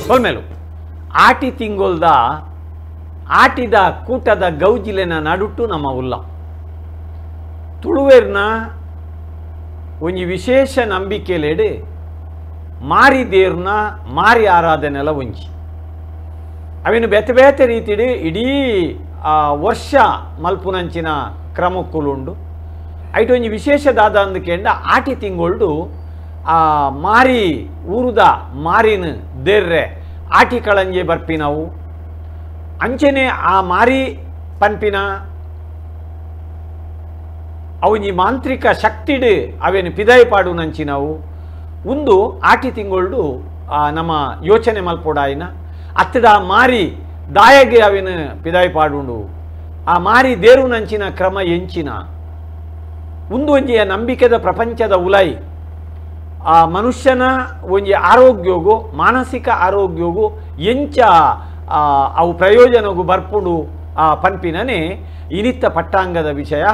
ಸೊಲ್ಮೆಲು ಆಟಿ ತಿಂಗೊಲ್ದ ಆಟಿದ ಕೂಟದ ಗೌಜಿಲೆನ ನಡುಟ್ಟು ನಮ್ಮ ಉಲ್ಲ ತುಳುವೆರ್ನ ಒಂಜಿ ವಿಶೇಷ ನಂಬಿಕೆಲೆಡ್ ಮಾರಿ ದೇರ್ನ ಮಾರಿ ಆರಾಧನೆಲ ಒಂಜಿ ಅವಿನ ಬೇತೆ ಬೇತೆ ರೀತಿಡ್ ಇಡೀ ವರ್ಷ ಮಲ್ಪುನಂಚಿನ ಕ್ರಮಕ್ಕುಲುಂಡು. ಐಟ್ ಒಂಜಿ ವಿಶೇಷ ದಾದ ಅಂದಕೆಂಡ ಆಟಿ ತಿಂಗೊಳ್ಡು ಆ ಮಾರಿ ಊರುದ ಮಾರಿನ ದೇರ್ರೆ ಆಟಿ ಕಳಂಜೆ ಬರ್ಪಿನವು ಅಂಚನೆ ಆ ಮಾರಿ ಪನ್ಪಿನ ಅವನಿ ಮಾಂತ್ರಿಕ ಶಕ್ತಿಡ್ ಅವೇನು ಪಿದಾಯಿ ಪಾಡುನಂಚಿನವು ಒಂದು ಆಟಿ ತಿಂಗೊಳ್ಡು ನಮ್ಮ ಯೋಚನೆ ಮಲ್ಪೊಡಾಯಿನ ಅತ್ತಡ ಮಾರಿ ದಾಯಗೆ ಅವೇನು ಪಿದಾಯಿ ಪಾಡುಂಡು ಆ ಮಾರಿ ದೇರುನಂಚಿನ ಕ್ರಮ ಎಂಚಿನ ಒಂದು ಒಂಜಿಯ ನಂಬಿಕೆದ ಪ್ರಪಂಚದ ಉಲೈ ಆ ಮನುಷ್ಯನ ಒಂಜಿ ಆರೋಗ್ಯೋಗು ಮಾನಸಿಕ ಆರೋಗ್ಯೋಗು ಎಂಚ ಅವು ಪ್ರಯೋಜನಗೂ ಬರ್ಪುಂಡು ಆ ಪನ್ಪಿನನೆ ಇನಿತ್ತ ಪಟ್ಟಾಂಗದ ವಿಷಯ.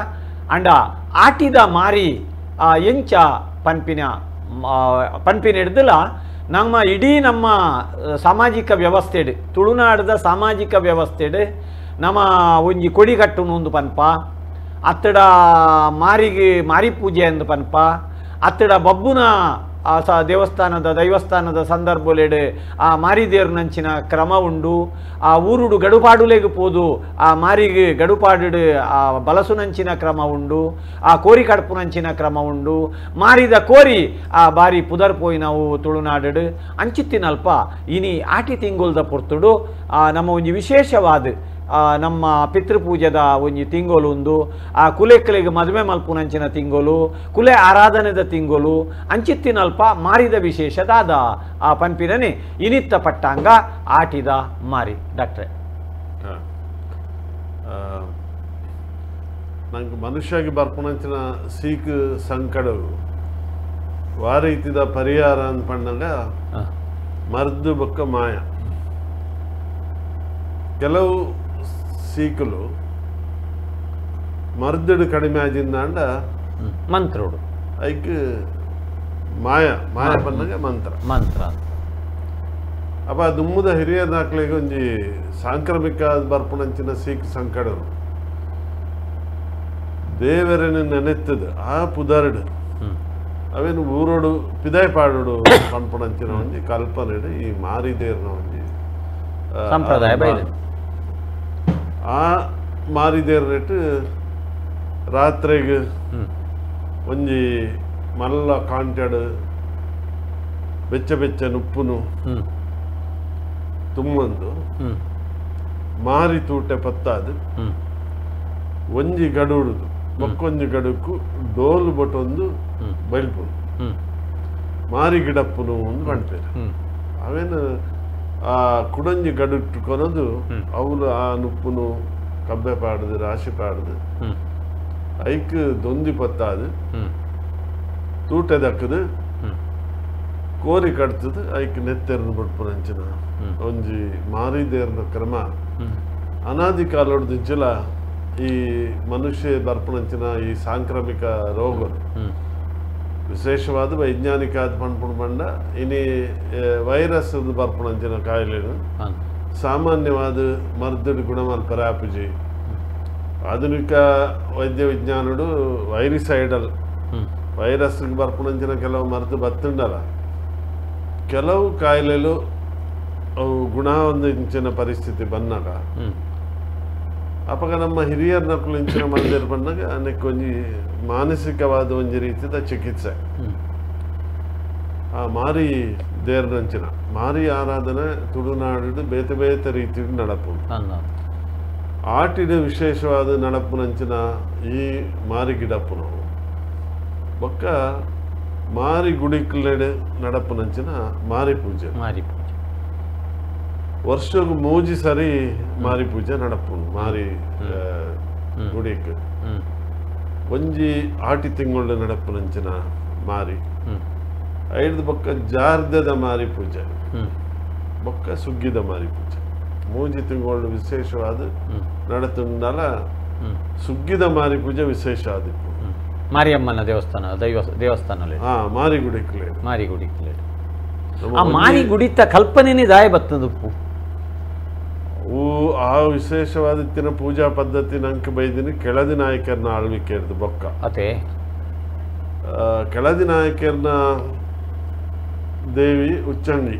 ಅಂಡ ಆಟಿದ ಮಾರಿ ಎಂಚ ಪನ್ಪಿನ ಪನ್ಪಿನ ಹಿಡ್ದಲ ನಮ್ಮ ಇಡೀ ನಮ್ಮ ಸಾಮಾಜಿಕ ವ್ಯವಸ್ಥೆಡ್ ತುಳುನಾಡದ ಸಾಮಾಜಿಕ ವ್ಯವಸ್ಥೆಡ್ ನಮ್ಮ ಒಂಜಿ ಕೊಡಿ ಕಟ್ಟುನು ಒಂದು ಪನ್ಪ ಅತ್ತಡ ಮಾರಿಗೆ ಮಾರಿ ಪೂಜೆ ಅಂದು ಪನ್ಪ ಅತ್ತಡ ಬಬ್ಬುನ ಆ ದೇವಸ್ಥಾನದ ದೈವಸ್ಥಾನದ ಸಂದರ್ಭಲೆಡ್ ಆ ಮಾರಿದೇರ್ನಂಚಿನ ಕ್ರಮ ಉಂಡು. ಆ ಊರುಡು ಗಡುಪಾಡುಲೆಗ್ ಪೋದು ಆ ಮಾರಿಗೆ ಗಡುಪಾಡು ಆ ಬಲಸುನಂಚಿನ ಕ್ರಮ ಉಂಡು, ಆ ಕೋರಿ ಕಡ್ಪುನಂಚಿನ ಕ್ರಮ ಉಂಡು. ಮಾರಿದ ಕೋರಿ ಆ ಬಾರಿ ಪುದರ್ ಪೋಯಿನವು ತುಳುನಾಡು ಅಂಚಿತ್ತಿನಲ್ಪ ಇನಿ ಆಟಿ ತಿಂಗೊಲ್ದ ಪೊರ್ತುಡು ನಮ್ಮ ಒಂಜಿ ವಿಶೇಷವಾದ ನಮ್ಮ ಪಿತೃಪೂಜೆದ ಒಂಜಿ ತಿಂಗೊಲು ಉಂದು. ಆ ಕುಲೆಕ್ಕಲಿಗೆ ಮದುವೆ ಮಲ್ಪುನಂಚಿನ ತಿಂಗೊಲು, ಕುಲೆ ಆರಾಧನೆದ ತಿಂಗೊಲು ಅಂಚಿತ್ತಿನಲ್ಪ ಮಾರಿದ ವಿಶೇಷ ದಾದ ಆ ಪನ್ಪಿನನೆ ಇನಿತ್ತ ಪಟ್ಟಾಂಗ ಆಟಿದ ಮಾರಿ. ಡಾಕ್ಟ್ರೆ, ನಂಗೆ ಮನುಷ್ಯಗೆ ಬರ್ಪುನಂಚಿನ ಸೀಕ್ ಸಂಕಡವು ವಾರೀತಿದ ಪರಿಹಾರ ಅನ್ಪಂಡಾಗ ಮರ್ದು ಬೊಕ್ಕ ಮಾಯ. ಕೆಲವು ಸೀಕಲು ಮರ್ದುಡು ಕಡಿಮೆ ಆಜಿಂದಾಂಡ ಮಂತ್ರೋಡು ಐಕ್ ಮಾಯ ಮಾಯ ಪನ್ನಗ ಮಂತ್ರ ಮಂತ್ರ. ಅಪ್ಪ ದುಮ್ಮದ ಹಿರಿಯ ದಾಖಲೆಗೆ ಒಂಜಿ ಸಾಂಕ್ರಾಮಿಕ ಬರ್ಪುನಂಚಿನ ಸೀಕ್ ಸಂಕಡರು ದೇವರನ್ನು ನೆನೆತ್ತದ ಆ ಪುದರ್ಡು ಅವೇನು ಊರೋಡು ಪಿದಾಯ್ ಪಾಡೋಡು ಪನ್ಪುನಂಚಿನ ಒಂಜಿ ಕಲ್ಪನೆ ಈ ಮಾರಿದೇರ್ನ ಒಂಜಿ ಸಂಪ್ರದಾಯ ಬೈದೆ. ಆ ಮಾರಿದೇರ್ನೆಟ್ ರಾತ್ರಿಗೆ ಒಂಜಿ ಮಲ್ಲ ಕಾಂಟೆಡ್ ಬೆಚ್ಚ ಬೆಚ್ಚ ನುಪ್ಪುನು ತುಂಬಂದು ಮಾರಿ ತೂಟೆ ಪತ್ತಾದು ಒಂಜಿ ಗಡುಡುದು ಬೊಕ್ಕೊಂಜಿ ಗಡುಕು ಡೋಲು ಬೊಟೊಂದು ಬೈಲ್ಪುನು ಮಾರಿ ಗಿಡಪ್ಪುನು ಒಂದು ಪಣ್ಪೇರು. ಅವೇನು ಆ ಕುಡಂಜಿ ಗಡುಟ್ಟು ಕೊನದು ಅವಳು ಆ ನುಪ್ಪುನು ಕಬ್ಬೆ ಪಾಡುದು ರಾಶಿ ಪಾಡುದು ಐಕ್ ದೊಂದಿ ಪತ್ತಾದು ತೂಟೆ ದಕ್ಕದು ಕೋರಿ ಕಡ್ತದು ಐಕ್ ನೆತ್ತೆರ್ನ ಬಡ್ಪುನಂಚಿನ ಒಂಜಿ ಮಾರಿದೇರ್ನ ಕ್ರಮ ಅನಾದಿ ಕಾಲೊಡ್ದಿಂಚಿಲ ಈ ಮನುಷ್ಯ ಬರ್ಪುನಂಚಿನ ಈ ಸಾಂಕ್ರಾಮಿಕ ರೋಗಗಳು ವಿಶೇಷವಾದ ವೈಜ್ಞಾನಿಕ ಪಣ್ಪುಣ ಪಂಡ ಇನಿ ವೈರಸ್ ಬರ್ಪುನಂಚಿನ ಕಾಯಿಲೆನು ಸಾಮಾನ್ಯವಾದ ಮರ್ದುಡು ಗುಣಮಲ್ಪರ ಆಪುಜಿ. ಆಧುನಿಕ ವೈದ್ಯ ವಿಜ್ಞಾನುಡು ವೈರಿಸೈಡಲ್ ವೈರಸ್ ಬರ್ಪುನಂಚಿನ ಕೆಲವು ಮರ್ದು ಬತ್ತುಂಡಲ್ಲ ಕೆಲವು ಕಾಯಿಲೆಲು ಅವು ಗುಣ ಹೊಂದಿಂಚಿನ ಪರಿಸ್ಥಿತಿ ಬಂದಾಗ ಅಪಗ ನಮ್ಮ ಹಿರಿಯರ್ ನಕಲು ಇಂಚಿನ ಮಂದಿರ ಬಂದಾಗ ಅನೇಕ ಒಂಜಿ ಮಾನಸಿಕವಾದ ಒಂಜಿ ರೀತಿಯ ಚಿಕಿತ್ಸೆ ಆ ಮಾರಿ ದೇರ್ನಂಚಿನ ಮಾರಿ ಆರಾಧನೆ ತುಳುನಾಡು ಬೇತೆ ಬೇತೆ ರೀತಿ ನಡಪು. ಆಟಿನ ವಿಶೇಷವಾದ ನಡಪುನಂಚಿನ ಈ ಮಾರಿ ಗಿಡಪ್ಪುನು ಬೊಕ್ಕ ಮಾರಿ ಗುಡಿಕ್ಲೆಡೆ ನಡಪುನಂಚಿನ ಮಾರಿ ಪೂಜೆ. ಮಾರಿ ಪೂಜೆ ವರ್ಷಕ್ಕೆ ಮೂಜಿ ಸರಿ ಮಾರಿ ಪೂಜೆ ನಡಪುನು ಮಾರಿ ಗುಡಿಕ್. ಒಂಜಿ ಆಟಿ ತಿಂಗಳು ನಡಪುನಂಚಿನ ಮಾರಿ ಐದು ಬೊಕ್ಕ ಜಾರ್ದದ ಮಾರಿ ಪೂಜೆ ಬೊಕ್ಕ ಸುಗ್ಗಿದ ಮಾರಿ ಪೂಜೆ ಮೂಜಿ ತಿಂಗಳು ವಿಶೇಷವಾದ ನಡತುಂಡಲ ಸುಗ್ಗಿದ ಮಾರಿ ಪೂಜೆ ವಿಶೇಷ ಆದಿಪ್ಪು. ಮಾರಿಯಮ್ಮನ ದೇವಸ್ಥಾನ ದೈವ ದೇವಸ್ಥಾನ ಹಾ ಮಾರಿಗುಡಿಕ್ಲೇಡು ಮಾರಿಗುಡಿಕ್ಲೇಡು. ಆ ಮಾರಿ ಗುಡಿತ ಕಲ್ಪನೆನೇ ದಾಯ ಬತ್ತದುಪ್ಪು ಆ ವಿಶೇಷವಾದ ಪೂಜಾ ಪದ್ಧತಿ ನಂಗೆ ಬೈದಿನಿ ಕೆಳದಿ ನಾಯಕರನ್ನ ಆಳ್ವಿಕೆ ಇರ್ದು ಬೊಕ್ಕ ಅದೇ ಕೆಳದಿ ನಾಯಕರನ್ನ ದೇವಿ ಉಚ್ಚಂಗಿ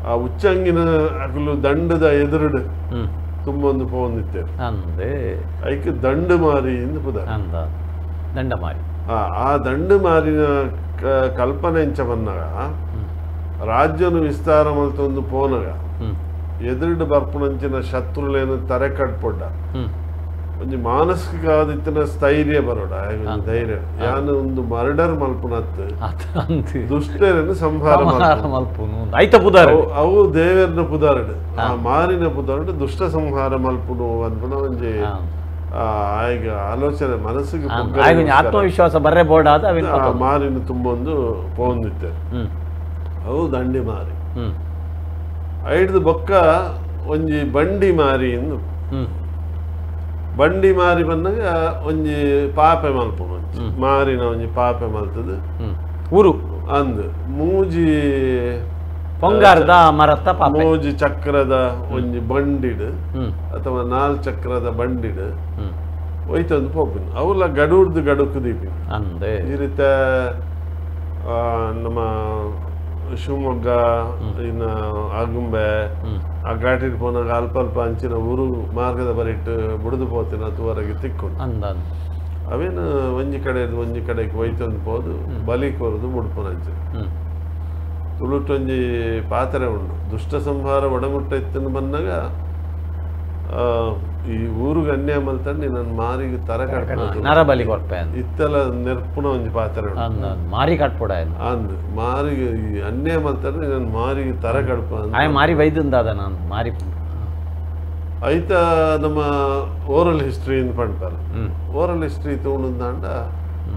ಆ ಉಚ್ಚಂಗಿನ ಅಗಲು ದಂಡದ ಎದುರುಡು ತುಂಬೊಂದು ಪೋಂದಿತ್ತೇವೆ ಐಕ್ ದಂಡು ಮಾರಿ ಎಂದು ಪುದ ದಂಡಮಾರಿ ಆ ದಂಡು ಮಾರಿನ ಕಲ್ಪನೆ ಎಂಚ ಬಂದಾಗ ರಾಜ್ಯನು ವಿಸ್ತಾರ ಮಲ್ತೊಂದು ಪೋನಗ ಎದುರುಡು ಬರ್ಪುಣಂಚಿನ ಶತ್ರುಲೇನು ತರೆ ಕಟ್ಪೊಡ್ಡ ಒಂಜಿ ಮಾನಸಿಕ ಆದಿತ್ತಿನ ಸ್ಥೈರ್ಯ ಬರೋಡ ಧೈರ್ಯ ಯಾನು ಒಂದು ಮರ್ಡರ್ ಮಲ್ಪುನತ್ತು ದುಷ್ಟರನ್ನು ಸಂಹಾರ ಮಲ್ಪುನು ಐತ ಪುದಾರ ಅವು ದೇವರನ್ನ ಪುದಾರಡು ಆ ಮಾರಿನ ಪುದಾರಡು ದುಷ್ಟ ಸಂಹಾರ ಮಲ್ಪುನು ಅನ್ಪುನ ಒಂಜಿ ಆಯ್ಗ ಆಲೋಚನೆ ಮನಸ್ಸಿಗೆ ಆತ್ಮವಿಶ್ವಾಸ ಬರ್ರೆ ಬೋರ್ಡ್ ಆದ ಮಾರಿನ ತುಂಬೊಂದು ಪೋಂದಿತ್ತೆ ಅವು ದಂಡಿ ಮಾರಿ ಐಡ್ದು ಬೊಕ್ಕ ಒಂಜಿ ಬಂಡಿ ಮಾರಿ ಎಂದು ಬಂಡಿ ಮಾರಿ ಬಂದಾಗ ಒಂಜಿ ಪಾಪೆ ಮಲ್ಪುನು ಮಾರಿನ ಒಂಜಿ ಪಾಪೆ ಮಲ್ತದು ಊರು ಅಂದು ಮೂಜಿ ಪೊಂಗಾರದ ಮರತ್ತ ಪಾಪೆ ಮೂಜಿ ಚಕ್ರದ ಒಂಜಿ ಬಂಡಿಡು ಅಥವಾ ನಾಲ್ ಚಕ್ರದ ಬಂಡಿಡು ಒಯ್ತೊಂದು ಪೋಪಿನ ಅವುಲ ಗಡುರ್ದು ಗಡುಕು ದೀಪಿನ ಈ ರೀತಿ ನಮ್ಮ ಶಿವಮೊಗ್ಗ ಇನ್ನು ಆಗುಂಬೆ ಆ ಘಾಟಿಗೆ ಪೋನಾಗ ಅಲ್ಪ ಅಲ್ಪ ಅಂಚಿನ ಊರು ಮಾರ್ಗದ ಬರಿಟ್ಟು ಬುಡಿದು ಪೋತಿನ ತೂವರೆಗೆ ತಿಕ್ಕೊಂಡು ಅವೇನು ಒಂಜಿ ಕಡೆ ಒಂಜಿ ಕಡೆಗೆ ಒಯ್ತೊಂದು ಪೋದು ಬಲಿ ಕೋರುದು ಬುಡ್ಪುನ ಅಂಚಿನ ತುಳುಟೊಂಜಿ ಪಾತ್ರೆ ಉಂಡು ದುಷ್ಟ ಸಂಹಾರ ಒಡಮುಟ್ಟ ಇತ್ತನ್ನು ಬಂದಾಗ ಈ ಊರಿಗೆ ಅನ್ಯಾಯ ಮಲ್ತಂಡು ನನ್ನ ಮಾರಿಗೆ ತರ ಕಟ್ಕೊಂಡು ನರಬಲಿ ಕೊಡ್ಪೆ ಇತ್ತಲ ನೆರ್ಪುನ ಒಂಜಿ ಪಾತ್ರೆ ಉಂಡು ಮಾರಿ ಕಟ್ಪೊಡ ಅಂದ್ ಮಾರಿಗೆ ಈ ಅನ್ಯಾಯ ಮಲ್ತಂಡು ನನ್ನ ಮಾರಿಗೆ ತರ ಕಡ್ಪ ಮಾರಿ ವೈದ್ಯಂದಾದ ನಾನು ಮಾರಿ ಐತ ನಮ್ಮ ಓರಲ್ ಹಿಸ್ಟ್ರಿ ಅಂತ ಪಂಡ್ತಾರೆ ಓರಲ್ ಹಿಸ್ಟ್ರಿ ತಗೊಂಡಂದಾಂಡ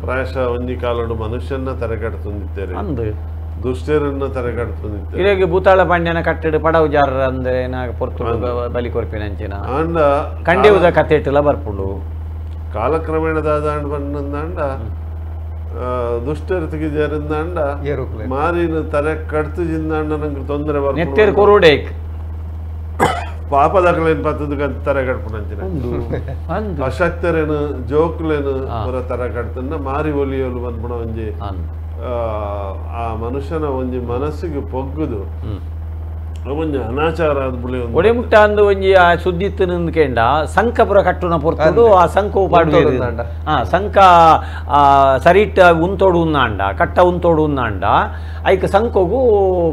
ಪ್ರಾಯಶಃ ಒಂಜಿ ಕಾಲಡು ಮನುಷ್ಯನ ತರೆ ಕಟ್ತೊಂದಿತ್ತೇವೆ ದುಷ್ಟರನ್ನ ತರೆಗಡ್ತೊಂದಿತ್ತೆ ಇರೆಗೆ ಭೂತಾಳ ಪಾಂಡ್ಯನ ಕಟ್ಟಡ ಪಡವುಜಾರರ ಅಂದ್ರೆ ನಾಗ ಪೊರ್ತು ಬಲಿ ಕೊರ್ಪಿನ ಅಂಚಿನ ಆಂಡ ಕಂಡೇವುದ ಕತೆ ಇಟ್ಟಲ ಬರ್ಪುಂಡು ಕಾಲಕ್ರಮೇಣ ದಾದಾಂಡ ಬಂದಂದಾಂಡ ದುಷ್ಟರ ತೆಗಿಜಾರಿಂದಾಂಡ ಮಾರಿನ ತರೆ ಕಡ್ತು ಜಿಂದಾಂಡ ನಂಗೆ ತೊಂದರೆ ಬರ್ಪುಂಡು ನೆತ್ತೆರ್ ಕೊರುಡೇಕ್ ಪಾಪದಕಲೇನು ಪತ್ತದ ತರೆ ಕಟ್ಪುನಂಚಿನ ಅಶಕ್ತರೇನು ಜೋಕುಲೇನು ಪೂರ ತರೆ ಕಟ್ತನ್ನ ಮಾರಿ ಒಲಿಯೋಲು ಬಂದ್ಪುಣ ಒಂಜಿ ಆ ಮನುಷ್ಯನ ಒಂಜಿ ಮನಸ್ಸಿಗೆ ಪೊಗ್ಗುದು ಒಂಜಿ ಅನಾಚಾರ ಒಡೆ ಮುಟ್ಟ ಅಂದು ಒಂಜಿ ಆ ಸುದ್ದಿತ್ತು ನಿಂದ್ಕೇಂಡ ಸಂಕಪುರ ಕಟ್ಟುನ ಪೊರ್ತುಡು ಆ ಸಂಕವು ಪಾಡುವೇರು ಸಂಕ ಸರಿಟ್ ಉಂತೋಡು ಉನ್ನಾಂಡ ಕಟ್ಟ ಉಂತೋಡು ಉನ್ನಾಂಡ ಐಕ್ ಸಂಕೋಗು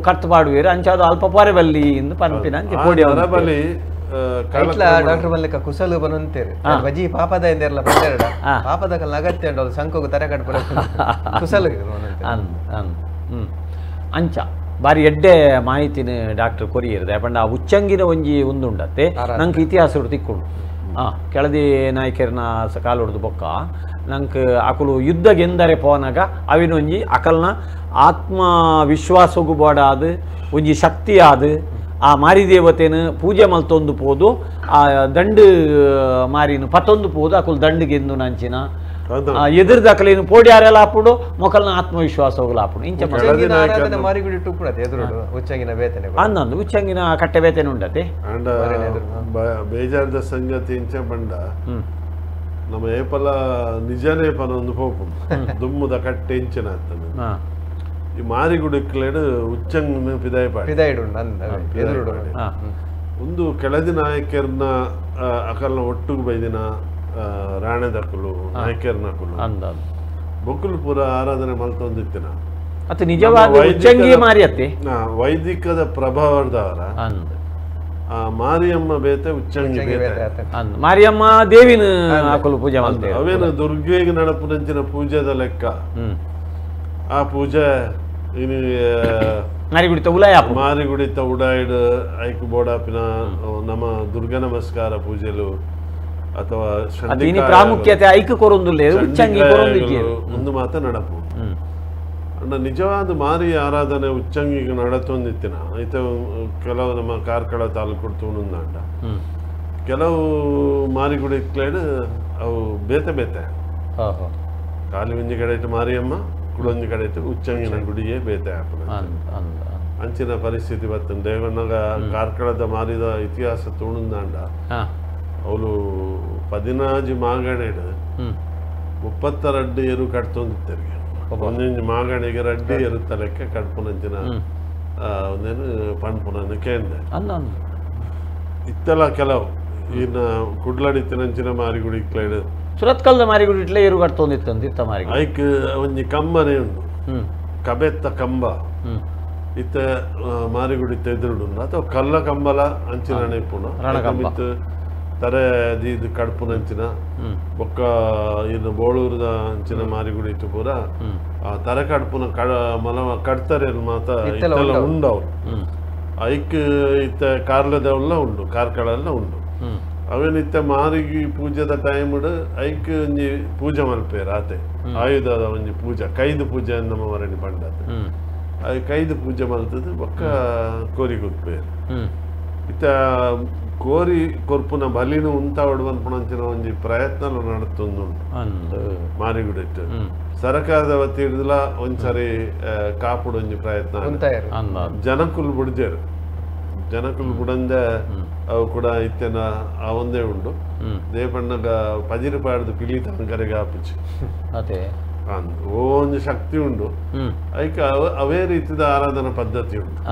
ಕಟ್ಟು ಪಾಡುವೇರು ಅಂಚಾದ ಅಲ್ಪ ಪಾರೆ ಬಲ್ಲಿ ಇಂದು ಪನ್ಪಿನ ಪೋಡಿ ಬಲಿ ಡಾಕ್ಟರ್ ಮಲ್ಲಿಕ ಕುಸಲು ಬನಂತೇರು ಬಜಿ ಪಾಪದ ಎಂದೆಲ್ಲ ಬಂದೇರಡ ಪಾಪದ ಕಲ್ಲ ಅಗತ್ಯ ಉಂಟು ಸಂಕೋಗು ತರೆ ಕಟ್ಪಡ ಕುಸಲು ಅಂಚ ಬಾರಿ ಎಡ್ಡೆ ಮಾಹಿತಿನ ಡಾಕ್ಟರ್ ಕೊರಿಯರ್ದೆ ಪಂಡ ಆ ಉಚ್ಚಂಗಿನ ಒಂಜಿ ಉಂದುಂಡತ್ತೆ ನಂಗೆ ಇತಿಹಾಸ ತಿಕ್ಕೊಂಡು ಕೆಳದಿ ನಾಯಕರನ ಕಾಲೊಡ್ದು ಬೊಕ್ಕ ನಂಗೆ ಅಕಲು ಯುದ್ಧ ಗೆಂದರೆ ಪೋನಾಗ ಅವಿನೊಂಜಿ ಅಕಲ್ನ ಆತ್ಮವಿಶ್ವಾಸಗೂ ಬೋಡಾದ ಒಂಜಿ ಶಕ್ತಿ ಆದ ಆ ಮಾರಿದೇವತೆನ ಪೂಜೆ ಮಲ್ತೊಂದು ಪೋದು ಆ ದಂಡು ಮಾರಿನ ಪತ್ತೊಂದು ಪೋದು ಅಕುಲು ದಂಡುಗೆಂದು ನಂಚಿನ ಎದುರ್ದ ಅಕಲೇನು ಪೋಡ್ಯಾರೆಲ್ಲ ಆಪುಡು ಮೊಕಲ್ನ ಆತ್ಮವಿಶ್ವಾಸ ಹೋಗಲ ಆಪುಡು ಇಂಚ ಅಂದಂದು ಉಚ್ಚಂಗಿನ ಕಟ್ಟೆ ಬೇತನೆ ಉಂಡತೆ ಬೇಜಾರದ ಸಂಗತಿ ಇಂಚ ಬಂಡ ನಮ್ಮ ಏಪಲ ನಿಜನೇ ಪನೊಂದು ಪೋಪು ದುಮ್ಮುದ ಕಟ್ಟೆ ಇಂಚಿನ ಈ ಮಾರಿಗುಡಿಕ್ಲೇಡು ಉಚ್ಚಂಗಿನ ಪಿದಾಯ ಒಂದು ಕೆಳದಿ ನಾಯಕರನ್ನ ಅಕಲ್ನ ಒಟ್ಟುಗು ಬೈದಿನ ರಾಣೆದಕುಲು ನಾಯಕರ್ನಕುಲು ಬೊಕ್ಕುಲು ಪೂರ ಆರಾಧನೆ ಮಲ್ತೊಂದಿತ್ತಿನ ಅದು ನಿಜವಾದ ಉಚ್ಚಂಗಿ ಮಾರಿಯತ್ತೆ ವೈದಿಕದ ಪ್ರಭಾವದವರ ಆ ಮಾರಿಯಮ್ಮ ಬೇತೆ ಉಚ್ಚಂಗಿ ಬೇತೆ ಮಾರಿಯಮ್ಮ ದೇವಿನ ಅಕುಲು ಪೂಜೆ ಮಾಡ್ತೇವೆ ಅವೇನು ದುರ್ಗೆಗೆ ನಡಪುನಂಚಿನ ಪೂಜೆದ ಲೆಕ್ಕ ಆ ಪೂಜೆ ಇನ್ನು ಮಾರಿಗುಡಿತ ಉಲಾಯ ಮಾರಿಗುಡಿತ ಉಡಾಯ್ಡ್ ಐಕ್ ಬೋಡಾಪಿನ ನಮ್ಮ ದುರ್ಗ ನಮಸ್ಕಾರ ಪೂಜೆಲು ಅಥವಾ ಪ್ರಾಮುಖ್ಯತೆ ಐಕ್ ಕೊರೊಂದುಲ್ಲೆ ಉಚ್ಚಂಗಿ ಕೊರೊಂದಿಜ್ಜೆರ್ ಒಂದು ಮಾತ ನಡಪು ಅಂಡ ನಿಜವಾದ ಮಾರಿ ಆರಾಧನೆ ಉಚ್ಚಂಗಿಗೆ ನಡತೊಂದಿತ್ತಿನ ಐತ ಕೆಲವು ನಮ್ಮ ಕಾರ್ಕಳ ತಾಲೂಕು ತೂಣುಂದಾಂಡ ಕೆಲವು ಮಾರಿಗುಡಿಕ್ಲೇಡ್ ಅವು ಬೇತೆ ಬೇತೆ ಖಾಲಿ ಒಂಜಿ ಕಡೆ ಮಾರಿಯಮ್ಮ ಕುಡೊಂಜಿ ಕಡೆ ಉಚ್ಚಂಗಿನ ಗುಡಿಯೇ ಬೇತೆ ಆಪುನ ಅಂಚಿನ ಪರಿಸ್ಥಿತಿ ಬತ್ತಂಡು ದೇವಣ್ಣಗ ಕಾರ್ಕಳದ ಮಾರಿದ ಇತಿಹಾಸ ತೂಣುಂದಾಂಡ ಅವಳು 14 ಮಾಗಣೆಡ್ 32 ಏರು ಕಟ್ತೊಂದಿತ್ತರಿಗೆ ಒಂದೊಂದು ಮಾಗಣಿಗೆ 2 ಏರು ತಲೆಕ್ಕೆ ಕಟ್ಪುನಂಚಿನ ಒಂದೇನು ಪಣ್ಪುನನ್ನು ಕೇಂದ್ರ ಇತ್ತೆಲ್ಲ ಕೆಲವು ಇನ್ನು ಕುಡ್ಲಡಿತ್ತಿನಂಚಿನ ಮಾರಿಗುಡಿ ಇಕ್ಲೈಡು ಸುರತ್ಕಲ್ದ ಮಾರಿಗುಡಿ ಇಟ್ಲೆ ಏರು ಕಟ್ತೊಂದಿತ್ತಂದು ಇತ್ತ ಮಾರಿ ಐಕ್ ಒಂಜಿ ಕಂಬನೇ ಉಂಡು ಕಬೆತ್ತ ಕಂಬ ಇತ್ತ ಮಾರಿಗುಡಿ ಎದುರುಡು ಅಥವಾ ಕಲ್ಲ ಕಂಬಲ ಅಂಚಿನ ಇಪ್ಪುನು ಮಿತ್ತು ತರೆ ದೀದ್ ಕಡ್ಪುನಂಚಿನ ಬೊಕ್ಕ ಇನ್ನು ಬೋಳೂರದ ಅಂಚಿನ ಮಾರಿಗುಡಿ ಇತ್ತು ಪೂರ ಆ ತರೆ ಕಡ್ಪುನ ಕಡ ಮಲ ಕಡ್ತಾರೆ ಮಾತ ಇತ್ತೆಲ್ಲ ಉಂಡು ಅವ್ರು ಐಕ್ ಇತ್ತ ಕಾರ್ಲದವೆಲ್ಲ ಉಂಡು ಕಾರ್ಕಳೆಲ್ಲ ಉಂಡು ಅವೇನಿತ್ತ ಮಾರಿಗೆ ಪೂಜೆದ ಟೈಮ್ಡ್ ಐಕ್ ಒಂಜಿ ಪೂಜೆ ಮಲ್ಪೇರು ಆತೆ ಆಯುಧದ ಒಂಜಿ ಪೂಜೆ ಕೈದು ಪೂಜೆ ನಮ್ಮ ಮರಣಿ ಪಂಡಾತೆ ಕೈದು ಪೂಜೆ ಮಲ್ತದ್ದು ಬೊಕ್ಕ ಕೋರಿ ಕೊರ್ಪೇರು ಇತ್ತ ಕೋರಿ ಕೊರ್ಪುನ ಬಲಿನ ಉಂತಾವಡು ಪನ್ಪುನಂಚಿನ ಒಂಜಿ ಪ್ರಯತ್ನ ನಡತೊಂದುಂಡು ಮಾರಿಗುಡಿ ಸರ್ಕಾರದ ವತಿ ಹಿಡಿದಲ ಒಂದ್ಸರಿ ಕಾಪುಡು ಒಂಜಿ ಪ್ರಯತ್ನ ಜನಕುಲು ಬುಡ್ಜೇರು ಜನಕುಲು ಬುಡಂದೆ ಅವು ಕೂಡ ಇತ್ತೆನ ಆ ಒಂದೇ ಉಂಡು ದೇಪಣ್ಣಗ ಪಜಿರು ಪಾಡ್ದು ಪಿಲಿ ತನಕರಿಗೆ ಆಪುಚಿ ಒಂಜಿ ಶಕ್ತಿ ಉಂಡು ಐಕ ಅವೇ ರೀತಿದ ಆರಾಧನಾ ಪದ್ಧತಿ ಉಂಟು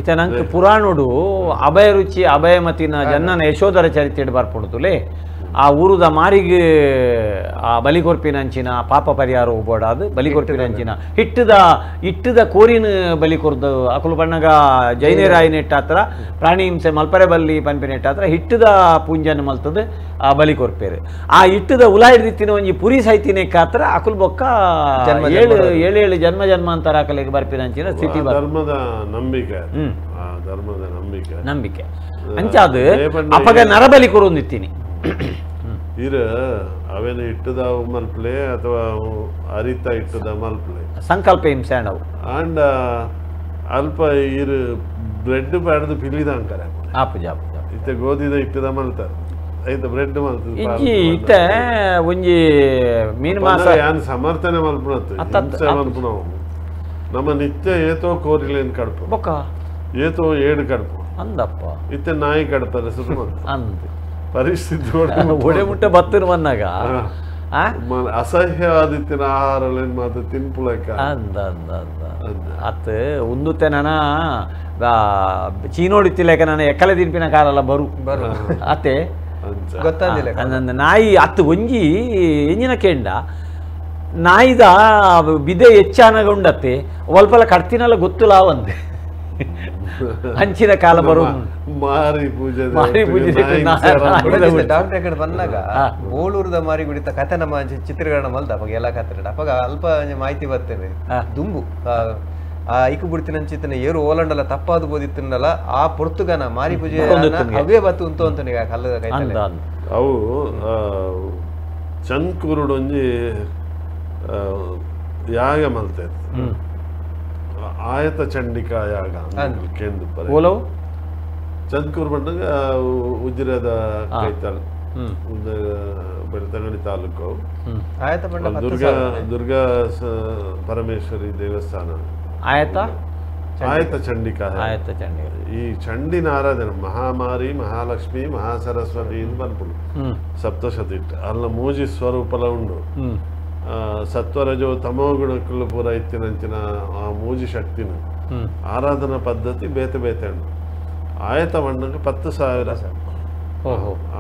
ಇತ ನಂಗೆ ಪುರಾಣೋಡು ಅಭಯ ರುಚಿ ಅಭಯಮತಿನ ಜನ್ನನ ಯಶೋಧರ ಚರಿತ್ರೆ ಬರ್ಪುಡುತ್ತಲೇ ಆ ಊರುದ ಮಾರಿಗೆ ಆ ಬಲಿಕೊರ್ಪಿನಂಚಿನ ಪಾಪ ಪರಿಹಾರ ಹೋಗ್ಬೋಡಾದು ಬಲಿಕೊರ್ಪಿನಂಚಿನ ಹಿಟ್ಟದ ಕೋರಿನ ಬಲಿ ಕೊರ್ದು ಅಕುಲು ಬಣ್ಣಗ ಜೈನರಾಯಿನೆಟ್ಟಾತ್ರ ಪ್ರಾಣಿ ಹಿಂಸೆ ಮಲ್ಪರೆ ಬಲ್ಲಿ ಪನ್ಪಿನೆಟ್ಟಾತ್ರ ಹಿಟ್ಟದ ಪೂಂಜನ ಮಲ್ತದ ಆ ಬಲಿ ಕೊರ್ಪೇರು ಆ ಹಿಟ್ಟದ ಉಲ ಹಿಡ್ದಿತ್ತಿನ ಒಂಜಿ ಪುರಿ ಸೈತಿನೆಕ್ಕಾತ್ರ ಅಕುಲು ಬೊಕ್ಕ ಏಳು ಏಳು ಜನ್ಮ ಜನ್ಮಾಂತರ ಅಕಲಿಗೆ ಬರ್ಪಿನಂಚಿನ ಸ್ಥಿತಿ ಧರ್ಮದ ನಂಬಿಕೆ ಧರ್ಮದ ನಂಬಿಕೆ ನಂಬಿಕೆ ಅಂಚಾದು ಅಪಗ ನರಬಲಿ ಕೊರೊಂದಿತ್ತೀನಿ ಇರ ಅವೇನು ಇಟ್ಟದ ಮಲ್ಪ್ಲೆ ಅಥವಾ ಅರಿತ ಇಟ್ಟದ ಮಲ್ಪ್ಲೆ ಸಂಕಲ್ಪ ಹಿಂಸೆ ಅವು ಅಂಡ್ ಅಲ್ಪ ಇರು ಬ್ರೆಡ್ ಪಾಡ್ದು ಪಿಲಿದ ಅಂಕರೆ ಆಪುಜ ಆಪುಜ ಇತ್ತೆ ಗೋಧಿದ ಇಟ್ಟದ ಮಲ್ತಾರೆ ಐತ ಬ್ರೆಡ್ ಮಲ್ತದ ಇಜ್ಜಿ ಇತ್ತೆ ಒಂಜಿ ಮೀನು ಮಾಸ ಯಾನ್ ಸಮರ್ಥನೆ ಮಲ್ಪುನತ್ತು ಹಿಂಸೆ ಮಲ್ಪುನವು ನಮ್ಮ ನಿತ್ಯ ಏತೋ ಕೋರಿಲೇನು ಕಡ್ಪು ಬೊಕ್ಕ ಏತೋ ಏಡು ಕಡ್ಪು ಅಂದಪ್ಪ ಇತ್ತೆ ನಾಯಿ ಕಡ್ತಾರೆ ಸುರು ಅಂದ ಪರಿಸ್ಥಿತಿ ಒಡೆ ಮುಟ್ಟೆ ಬತ್ತಿನ ಬಂದಾಗ ಅಸಹ್ಯವಾದಿತ್ತಿನ ಆಹಾರಗಳೇನು ಮಾತ್ರ ತಿನ್ಪುಳಕ ಅಂದ ಅಂದ ಅಂದ ಅತ್ ಉಂದುತ್ತೆ ನಾನ ಚೀನೋಡಿತ್ತಿಲೇಕ ನಾನು ಎಕ್ಕಲೆ ತಿನ್ಪಿನ ಕಾಲಲ್ಲ ಬರು ಬರು ಅತ್ತೆ ಗೊತ್ತಾದಿಲ್ಲ ನಾಯಿ ಅತ್ತು ಒಂಜಿ ಎಂಜಿನ ಕೆಂಡ ನಾಯಿದ ಬಿದೆ ಹೆಚ್ಚಾನಗ ಉಂಡತ್ತೆ ಒಲ್ಪಲ ಕಡ್ತಿನಲ್ಲ ಗೊತ್ತಿಲ್ಲ ಒಂದೆ ಅಂಚಿನ ಕಾಲ ಬರು ಮಾರಿ ಪೂಜೆ ಮಾರಿ ಪೂಜೆ ಡಾಕ್ಟರ್ ಕಡೆ ಬಂದಾಗ ಬೋಳೂರದ ಮಾರಿ ಗುಡಿತ ಕಥೆ ನಮ್ಮ ಚಿತ್ರೀಕರಣ ಮಲ್ದ ಅವಾಗ ಎಲ್ಲ ಕಥೆ ಅವಾಗ ಅಲ್ಪ ಮಾಹಿತಿ ಬರ್ತೇನೆ ದುಂಬು ಆ ಐಕು ಬುಡ್ತಿನಂಚಿತ್ತನ ಏರು ಓಲಂಡಲ ತಪ್ಪಾದ ಬೋದಿತ್ತಿನಲ್ಲ ಆ ಪೊರ್ತುಗನ ಮಾರಿ ಪೂಜೆ ಅವೇ ಬತ್ತು ಉಂಟು ಅಂತ ಕಲ್ಲದ ಕೈತಲೆ ಅವು ಚಂದ್ಕೂರುಡೊಂಜಿ ಯಾಗ ಮಲ್ತೆ ಆಯತ ಚಂಡಿಕಾ ಯಾಗ ಕೇಂದ್ರ ಚಂದ್ಕೂರ್ ಬಂದಾಗ ಉಜಿರೆದ ಕೈತಾಲ್ ಬೆಳ್ತಂಗಡಿ ತಾಲೂಕು ದುರ್ಗಾ ದುರ್ಗಾ ಪರಮೇಶ್ವರಿ ದೇವಸ್ಥಾನ ಆಯತ ಆಯತ ಚಂಡಿಕಾ ಆಯತ ಚಂಡಿಕಾ ಈ ಚಂಡಿನ ಆರಾಧನೆ ಮಹಾಮಾರಿ ಮಹಾಲಕ್ಷ್ಮಿ ಮಹಾಸರಸ್ವತಿ ಇಂದು ಬಂದ್ಬಿಡು ಸಪ್ತಶತಿ ಅಲ್ಲ ಮೂಜಿ ಸ್ವರೂಪಲ ಉಂಡು ಸತ್ವರಜೋ ತಮೋ ಗುಣಕ್ಕಲು ಪೂರ ಇತ್ತಿನಂಚಿನ ಆ ಮೂಜಿ ಶಕ್ತಿನ ಆರಾಧನಾ ಪದ್ಧತಿ ಬೇತೆ ಬೇತೆ ಉಂಡು ಆಯತ ಮಣ್ಣಕ್ಕೆ 10,000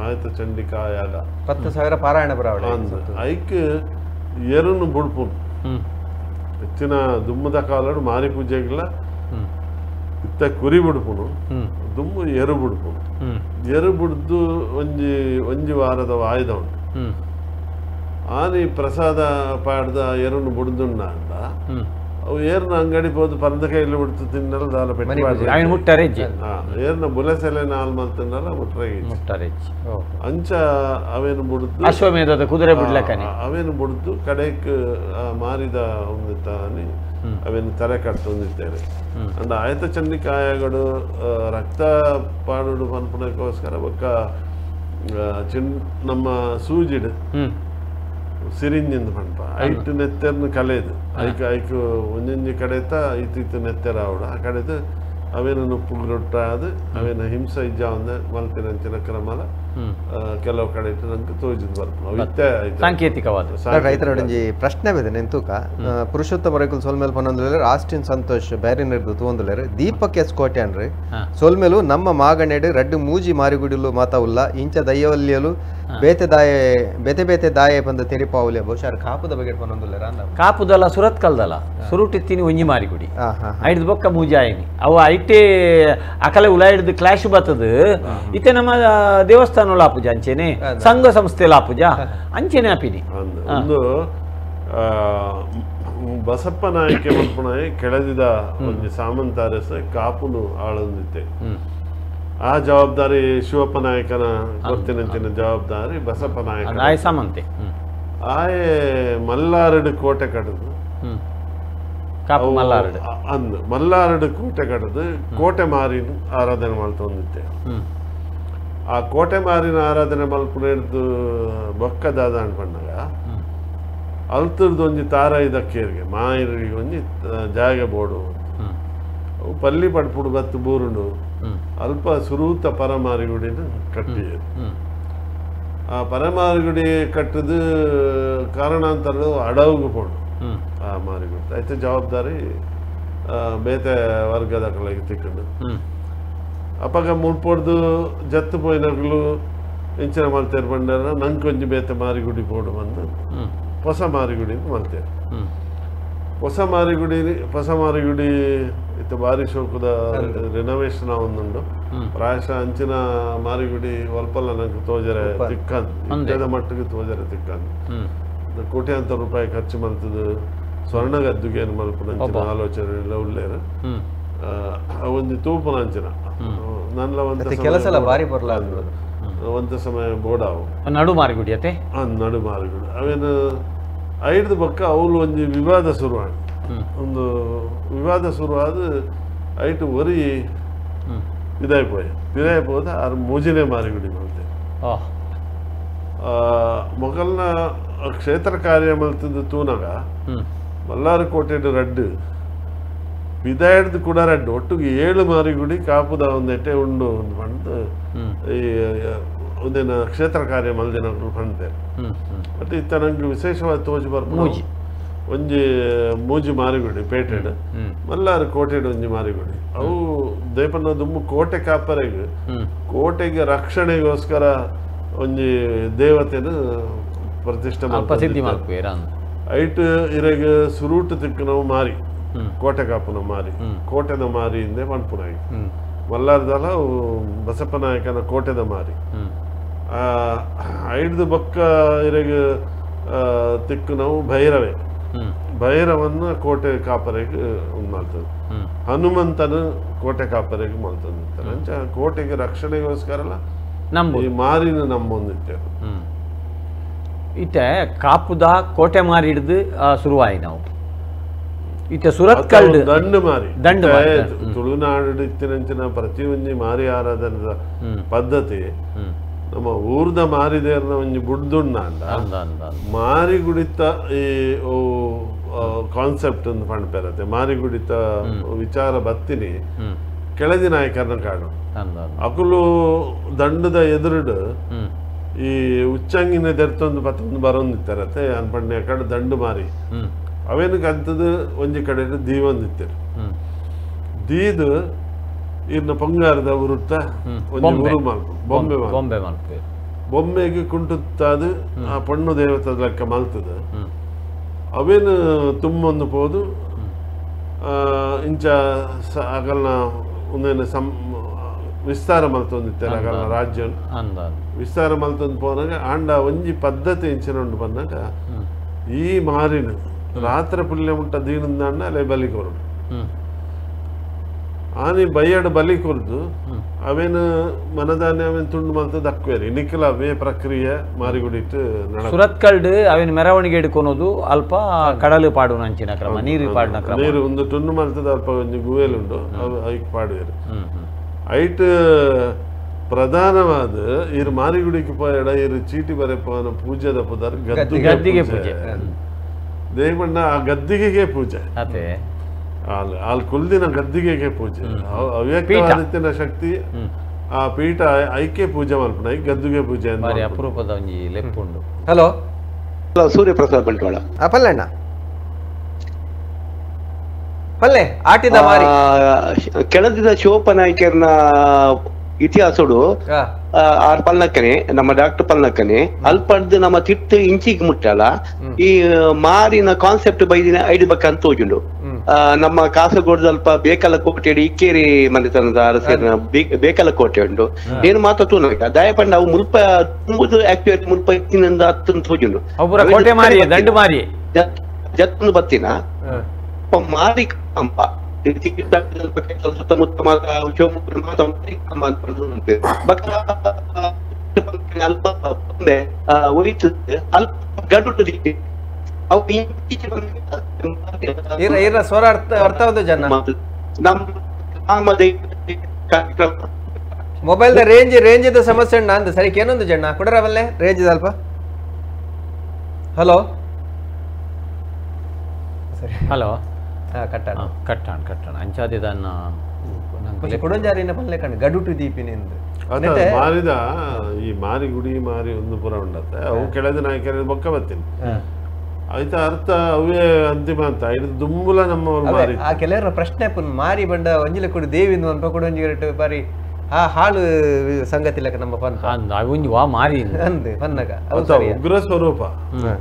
ಆಯತ ಚಂಡಿಕಾ ಯಾಗ 10,000 ಪಾರಾಯಣ ಬರಾವಳಿ ಐಕ್ ಎರುನು ಬುಡ್ಪುನು ಹೆಚ್ಚಿನ ದುಮ್ಮದ ಕಾಲಡು ಮಾರಿ ಪೂಜೆಗಳ ಇತ್ತ ಕುರಿ ಬುಡ್ಪುನು ದುಮ್ಮು ಎರು ಬುಡ್ಪುನು ಎರು ಬುಡ್ದು ಒಂಜಿ ಒಂಜಿ ವಾರದ ವಾಯ್ದ ಉಂಟು ಆನಿ ಪ್ರಸಾದ ಪಾಡ್ದ ಎರುನು ಬುಡ್ದುಂಡ ಅಂಡ ಅವು ಏರ್ನ ಅಂಗಡಿ ಪೋದು ಪರಂದ ಕೈಯಲ್ಲಿ ಬಿಡ್ತು ತಿನ್ನಲ್ಲ ದಾಲ ಪೆಟ್ಟು ಮುಟ್ಟರೆಜ್ಜಿ ಏರ್ನ ಬುಲೆಸೆಲೆ ನಾಲ್ ಮಲ್ತಿನ್ನಲ್ಲ ಮುಟ್ಟರೆಜ್ಜಿ ಅಂಚ ಅವೇನು ಬುಡ್ದು ಅಶ್ವಮೇಧದ ಕುದುರೆ ಬಿಡ್ಲಕ್ಕನೆ ಅವೇನು ಬುಡ್ದು ಕಡೆಕ್ ಮಾರಿದ ಒಂದು ತಾನಿ ಅವೇನು ತಲೆ ಕಟ್ಟೊಂದಿದ್ದೇನೆ ಅಂಡ್ ಆಯತ ಚಂಡಿಕಾಯಗಳು ರಕ್ತ ಪಾಡುಡು ಪನ್ಪುನಕ್ಕೋಸ್ಕರ ಬೊಕ್ಕ ಚಿನ್ ನಮ್ಮ ಸೂಜಿಡ್ ಸಿರಿಂಜಿಂದ ಪಂಪ ಐಟ್ ನೆತ್ತೆರ್ನ ಕಲೆದು ಐಕ್ ಐಕ್ ಒಂಜೊಂಜಿ ಕಡೆತ ಇತ್ತು ಇತ್ತು ನೆತ್ತೆರ ಆವಡ ಆ ಕಡೆದು ಅವೇನ ನುಪ್ಪು ರೊಟ್ಟಾದು ಅವೇನ ಹಿಂಸೆ ಇಜ್ಜಾವಂದ ಮಲ್ತಿನಂಚಿನ ಕ್ರಮಲ ಕೆಲವು ಕಡೆ ಇಟ್ಟು ನಂಗೆ ತೋಜಿದ್ ಬರ್ಪುನ ಇತ್ತೆ ಸಾಂಕೇತಿಕವಾದ ರೈತರೊಡಂಜಿ ಪ್ರಶ್ನೆ ಬೇದೆ ನೆಂತೂಕ ಪುರುಷೋತ್ತಮ ರೈಕುಲ್ ಸೋಲ್ಮೇಲ್ ಪನ್ನೊಂದುಲೇರು ಆಸ್ಟಿನ್ ಸಂತೋಷ್ ಬ್ಯಾರಿನರ್ದು ತೂವೊಂದುಲೇರು ದೀಪಕ್ ಎಸ್ ಕೋಟೆ ಅನ್ರಿ ಸೋಲ್ಮೇಲು ನಮ್ಮ ಮಾಗಣೆಡು ರಡ್ಡು ಮೂಜಿ ಮಾರಿಗುಡಿಲು ಮಾತಾ ಉಲ್ಲ ಇಂಚ ದಯ್ಯವಲ್ಯಲು ಬೇತೆ ದಾಯೆ ಬೇತೆ ಬೇತೆ ದಾಯೆ ಬಂದ ತೆರಿಪಾವುಲೆ ಬಹುಶಃ ಕಾಪುದ ಬಗ್ಗೆ ಪನ್ನೊಂದುಲೇರ ಕಾಪುದಲ್ಲ ಸುರತ್ ಕಲ್ದಲ್ಲ ಸುರುಟಿತ್ತೀನಿ ಒಂಜಿ ಮಾರಿಗುಡಿ ಐದು ಬೊಕ್ಕ ಮೂಜಾಯಿನಿ ಅವು ಐಟೇ ಅಕಲೆ ಉಲ ಹಿಡ್ದು ಕ್ಲಾಶ್ ಬರ್ತದ ಇತ್ತೆ ನಮ್ಮ ದೇವಸ್ಥಾನ ಲಾಪುಜ ಅಂಚೆನೆ ಸಂಘ ಸಂಸ್ಥೆ ಲಾಪುಜ ಅಂಚೆನೆ ಆಪಿನಿ ಒಂದು ಬಸಪ್ಪ ನಾಯಕೆ ಮಲ್ಪುಣಾಯಿ ಕೆಳದಿದ ಒಂದು ಸಾಮಂತಾರಸ ಕಾಪುನು ಆಳೊಂದಿತ್ತೆ ಆ ಜವಾಬ್ದಾರಿ ಶಿವಪ್ಪ ನಾಯಕನ ಗೊತ್ತಿನಂಚಿನ ಜವಾಬ್ದಾರಿ ಬಸಪ್ಪ ನಾಯಕ ಸಾಮಂತೆ ಆಯೆ ಮಲ್ಲಾರಡು ಕೋಟೆ ಕಡದು ಅಂದು ಮಲ್ಲಾರಡು ಕೋಟೆ ಕಡದು ಕೋಟೆ ಮಾರಿನ ಆರಾಧನೆ ಮಾಡ್ತೊಂದಿತ್ತೆ ಆ ಕೋಟೆ ಮಾರಿನ ಆರಾಧನೆ ಮಲ್ಪುನೇರ್ದು ಬೊಕ್ಕ ದಾದ ಅನ್ಕೊಂಡಾಗ ಅಲ್ತರ್ದು ಒಂಜಿ ತಾರ ಇದಕ್ಕೇರಿಗೆ ಮಾಯಿರಿಗೆ ಒಂಜಿ ಜಾಗ ಬೋಡು ಅವು ಪಲ್ಲಿ ಪಡ್ಪುಡು ಬತ್ತು ಬೂರುಂಡು ಅಲ್ಪ ಸುರೂತ ಪರಮಾರಿಗುಡಿನ ಕಟ್ಟಿಯರು ಆ ಪರಮಾರಿಗುಡಿ ಕಟ್ಟದು ಕಾರಣಾಂತರ ಅಡವುಗು ಪೋಡು ಆ ಮಾರಿಗುಡಿ ಆಯ್ತು ಜವಾಬ್ದಾರಿ ಬೇತೆ ವರ್ಗದ ಕಲೆಗೆ ತಿಕ್ಕೊಂಡು ಅಪ್ಪಗ ಮುಳ್ಪೊಡ್ದು ಜತ್ತು ಪೋಯಿನಗಳು ಇಂಚಿನ ಮಲ್ತೇರು ಬಂಡಾರ ನಂಗೆ ಒಂಜಿ ಬೇತೆ ಮಾರಿಗುಡಿ ಪೋಡು ಬಂದು ಹೊಸ ಮಾರಿಗುಡಿ ಮಲ್ತೇರು ಹೊಸ ಮಾರಿಗುಡಿ ಹೊಸ ಮಾರಿಗುಡಿ ಇತ್ತು ಭಾರಿ ಶೋಕದ ರಿನೋವೇಷನ್ ಒಂದುಂಡು ಪ್ರಾಯಶಃ ಅಂಚಿನ ಮಾರಿಗುಡಿ ಒಲ್ಪಲ್ಲ ನಂಗೆ ತೋಜರೆ ತಿಕ್ಕಂದು ಇತ್ತದ ಮಟ್ಟಿಗೆ ತೋಜರೆ ತಿಕ್ಕಂದು ಕೋಟ್ಯಾಂತರ ರೂಪಾಯಿ ಖರ್ಚು ಮಲ್ತದ ಸ್ವರ್ಣ ಗದ್ದುಗೆ ಮಲ್ಪುನಂಚಿನ ಆಲೋಚನೆ ಎಲ್ಲ ಉಳ್ಳೇರು ಒಂದು ತೂಪುನ ಅಂಚಿನ ನನ್ನ ಒಂದು ಕೆಲಸ ಭಾರಿ ಬರಲ್ಲ ಒಂದು ಸಮಯ ಬೋಡಾವು ನಡು ಮಾರಿಗುಡಿ ಅತ್ತೆ ನಡು ಮಾರಿಗುಡಿ ಅವೇನು ಐದು ಬಕ್ಕ ಅವಳು ಒಂಜಿ ವಿವಾದ ಶುರುವಾದ ಒಂದು ವಿವಾದ ಶುರುವಾದ ಐಟು ಒರಿ ಇದಾಯ್ಪೋಯ್ ಪಿರಾಯ್ಪೋದ ಆರು ಮೂಜಿನೇ ಮಾರಿಗುಡಿ ಮಲ್ತೆ ಮೊಗಲ್ನ ಕ್ಷೇತ್ರ ಕಾರ್ಯ ಮಲ್ತದ್ದು ತೂನಗ ಮಲ್ಲಾರಕೋಟೆಡು ರಡ್ಡು ಬಿದಾಯ್ದು ಕೂಡ ರಡ್ಡು ಒಟ್ಟಿಗೆ 7 ಮಾರಿಗುಡಿ ಕಾಪುದ ಒಂದೆಟ್ಟೆ ಉಂಡು ಒಂದು ಪಂಡ್ ಈ ಒಂದಿನ ಕ್ಷೇತ್ರ ಕಾರ್ಯ ಮಲ್ದಿನ ಪಂಡ್ತೇವೆ ಮತ್ತೆ ಇತ್ತ ನಂಗೆ ವಿಶೇಷವಾದ ತೋಜಿ ಬರ್ಪು ಒಂಜಿ ಮೂಜಿ ಮಾರಿಗುಡಿ ಪೇಟೆಡು ಮಲ್ಲಾರು ಕೋಟೆಡು ಒಂಜಿ ಮಾರಿಗುಡಿ ಅವು ದೇಪನ ದುಮ್ಮು ಕೋಟೆ ಕಾಪರೆಗೆ ಕೋಟೆಗೆ ರಕ್ಷಣೆಗೋಸ್ಕರ ಒಂಜಿ ದೇವತೆನ ಪ್ರತಿಷ್ಠೆ ಮಾಡ್ತಾರೆ ಐಟ್ ಇರೆಗ್ ಸುರೂಟು ತಿಕ್ಕನವು ಮಾರಿ ಕೋಟೆ ಕಾಪುನ ಮಾರಿ ಕೋಟೆದ ಮಾರಿ ಹಿಂದೆ ಪನ್ಪುನಾಯಿ ಮಲ್ಲಾರ್ದಲ್ಲ ಬಸಪ್ಪ ನಾಯಕನ ಕೋಟೆದ ಮಾರಿ ಐಡ್ದು ಬೊಕ್ಕ ಇರೆಗ್ ತಿಕ್ಕುನವು ಭೈರವೇ ಭೈರವನ್ನ ಕೋಟೆ ಕಾಪರೆಗೆ ಮಾಡ್ತದೆ ಹನುಮಂತನ ಕೋಟೆ ಕಾಪರೆಗೆ ಮಾಡ್ತದೆ ಅಂಚ ಕೋಟೆಗೆ ರಕ್ಷಣೆಗೋಸ್ಕರ ಈ ಮಾರಿನ ನಂಬೊಂದಿತ್ತೇವೆ ಇತ್ತೆ ಕಾಪುದ ಕೋಟೆ ಮಾರಿ ಹಿಡಿದು ಶುರುವಾಯಿ ನಾವು ಇತ್ತೆ ಸುರತ್ಕಲ್ ದಂಡು ಮಾರಿ ದಂಡು ತುಳುನಾಡು ಇತ್ತಿನಂಚಿನ ಪ್ರತಿಯೊಂಜಿ ಮಾರಿ ಆರಾಧನದ ಪದ್ಧತಿ ನಮ್ಮ ಊರ್ದ ಮಾರಿದೇರ್ನ ಒಂಜಿ ಬುಡ್ದುಣ್ಣ ಮಾರಿಗುಡಿತ ಈ ಕಾನ್ಸೆಪ್ಟ್ ಅಂತ ಪಂಡ್ಪೇರತ್ತೆ ಮಾರಿಗುಡಿತ ವಿಚಾರ ಬತ್ತಿನಿ ಕೆಳದಿ ನಾಯಕರನ್ನ ಕಾಡು ಅಕುಲು ದಂಡದ ಎದುರುಡು ಈ ಉಚ್ಚಂಗಿನ ದೆರ್ತೊಂದು ಪತ್ತೊಂದು ಬರೋಂದಿತ್ತಾರತ್ತೆ ಅನ್ಪಣ್ಣೆ ಕಡೆ ದಂಡು ಮಾರಿ ಅವೇನಕ್ಕೆ ಅಂತದ್ದು ಒಂಜಿ ಕಡೆ ದೀವೊಂದಿತ್ತರು ದೀದು ಇರ್ನ ಪೊಂಗಾರದ ಉರುತ್ತ ಒಂಜಿ ಉರು ಮಲ್ಪು ಬೊಂಬೆ ಬೊಂಬೆ ಮಲ್ಪು ಬೊಂಬೆಗೆ ಕುಂಟುತ್ತಾದು ಆ ಪಣ್ಣು ದೇವತದ ಲೆಕ್ಕ ಮಲ್ತದ ಅವೇನು ತುಂಬೊಂದು ಪೋದು ಇಂಚ ಅಗಲ್ನ ಒಂದೇನು ಸಂ ವಿಸ್ತಾರ ಮಲ್ತೊಂದಿತ್ತಾರೆ ಅಗಲ್ನ ರಾಜ್ಯ ವಿಸ್ತಾರ ಮಲ್ತೊಂದು ಪೋನಾಗ ಆಂಡ ಒಂಜಿ ಪದ್ಧತಿ ಇಂಚಿನ ಉಂಡು ಬಂದಾಗ ಈ ಮಾರಿನ ರಾತ್ರಿ ಪುಲ್ಯ ಮುಟ್ಟ ದೀನಂದಾಂಡ ಅಲ್ಲೇ ಬಲಿ ಕೊರಡು ಆನಿ ಬೈಯಡು ಬಲಿ ಕೊರ್ದು ಅವೇನು ಮನದಾನೆ ಅವೇನು ತುಂಡು ಮಲ್ತ ದಕ್ವೇರಿ ನಿಖಲ ಅವೇ ಪ್ರಕ್ರಿಯೆ ಮಾರಿಗುಡಿಟ್ಟು ಸುರತ್ಕಲ್ಡ್ ಅವೇನು ಮೆರವಣಿಗೆ ಹಿಡ್ಕೊಳೋದು ಅಲ್ಪ ಕಡಲು ಪಾಡುನ ಅಂಚಿನ ಕ್ರಮ ನೀರು ಪಾಡಿನ ಕ್ರಮ ನೀರು ಒಂದು ತುಂಡು ಮಲ್ತದ ಅಲ್ಪ ಒಂಜಿ ಗುವೇಲುಂಡು ಅವು ಐಕ್ ಪಾಡುವೇರು ಐಟ್ ಪ್ರಧಾನವಾದ ಇರು ಮಾರಿಗುಡಿಗೆ ಪೋಯಡ ಇರು ಚೀಟಿ ಬರೆಪವನ ಪೂಜೆದ ಪುದರ್ ಗದ್ದಿಗೆ ಪೂಜೆ ದೇವಣ್ಣ ಆ ಗದ್ದಿಗೆಗೆ ಪೂಜೆ ಅದೇ ಅಲ್ಲಿ ಅಲ್ಲಿ ಕುಲ್ದಿನ ಗದ್ದಿಗೆಗೆ ಪೂಜೆ ಅವ್ಯಕ್ತವಾದಿತ್ತಿನ ಶಕ್ತಿ ಆ ಪೀಠ ಐಕೆ ಪೂಜೆ ಮಲ್ಪುನ ಗದ್ದುಗೆ ಪೂಜೆ ಅಂತ ಅಪರೂಪದ ಒಂಜಿ ಲೆಪ್ಪುಂಡು. Hello hello Suryaprasad Bantwal. ಪಲ್ಲೆಣ್ಣ ಪಲ್ಲೆ ಆಟಿದ ಮಾರಿ ಕೆಳದಿದ ಶಿವಪ್ಪ ನಾಯ್ಕರ್ನ ಇತಿಹಾಸಡು ಆರ್ ಪಲ್ನಕ್ಕನೆ ನಮ್ಮ ಡಾಕ್ಟರ್ ಪಲ್ನಕ್ಕನೆ ಅಲ್ಪಡ್ದು ನಮ್ಮ ತಿಟ್ಟು ಇಂಚಿಗೆ ಮುಟ್ಟಲ್ಲ ಈ ಮಾರಿನ ಕಾನ್ಸೆಪ್ಟ್ ಬೈದಿನ ಐದು ಬಕ್ಕ ಅಂತ ತೋಜುಂಡು. ನಮ್ಮ ಕಾಸರಗೋಡು ಅಲ್ಪ ಬೇಕಲ ಕೋಟೆ ಇಕ್ಕೇರಿ ಮನೆತನದ ಅರಸೇರಿನ ಬೇಕಲ ಕೋಟೆ ಉಂಟು ಏನು ಮಾತ್ರ ತೂನಕ ದಯಪಂಡ ಅವು ಮುಲ್ಪ ತುಂಬುದು ಆಕ್ಚುಲಿ ಮುಲ್ಪ ಇತ್ತಿನಿಂದ ಹತ್ತಂತ ತೋಜುಂಡು ಜತ್ತನ್ನು ಬತ್ತಿನ ಮಾರಿ ಕಂಬ ಸುತ್ತಮುತ್ತ ಅಲ್ಪ ಅಲ್ಪ ಗಡುಟು ಸ್ವರ ಅರ್ಥ ಅರ್ಥವಾದ ಜನ mobile range range ಸಮಸ್ಯೆ ಅಣ್ಣ ಅಂದ ಸರಿ ಏನೊಂದು ಜನ ಕೊಡರವಲ್ಲೇ ರೇಂಜ್ ಅಲ್ಪ. ಹಲೋ ಸರಿ ಹಲೋ ಕಟ್ಟಾಣ ಕಟ್ಟಾಣ ಕಟ್ಟಾಣ ಅಂಚಾದಿದನ್ನ ಕೊಡಂಜಾರಿನ ಪಲ್ಲೆ ಕಂಡು ಗಡುಟು ದೀಪಿನಿಂದ ಮಾರಿದ ಈ ಮಾರಿ ಗುಡಿ ಮಾರಿ ಒಂದು ಪುರ ಉಂಡತ್ತೆ ಅವು ಕೆಳದ ನಾಯಕರ ಬೊಕ್ಕ ಬತ್ತೀನಿ ಆಯ್ತಾ ಅರ್ಥ ಅವೇ ಅಂತಿಮ ಅಂತ ಇದು ದುಂಬುಲ ನಮ್ಮವರು ಮಾರಿ ಆ ಕೆಲವರ ಪ್ರಶ್ನೆ ಪುನ್ ಮಾರಿ ಬಂಡ ಒಂಜಿಲ ಕೊಡು ದೇವಿ ಅನ್ಪ ಕೊಡೊಂಜಿ ಬಾರಿ ಆ ಹಾಳು ಸಂಗತಿ ಲೆಕ್ಕ ನಮ್ಮ ಪನ್ ವಾ ಮಾರಿ ಅಂದ್ ಪನ್ನಗ ಉಗ್ರ ಸ್ವರೂಪ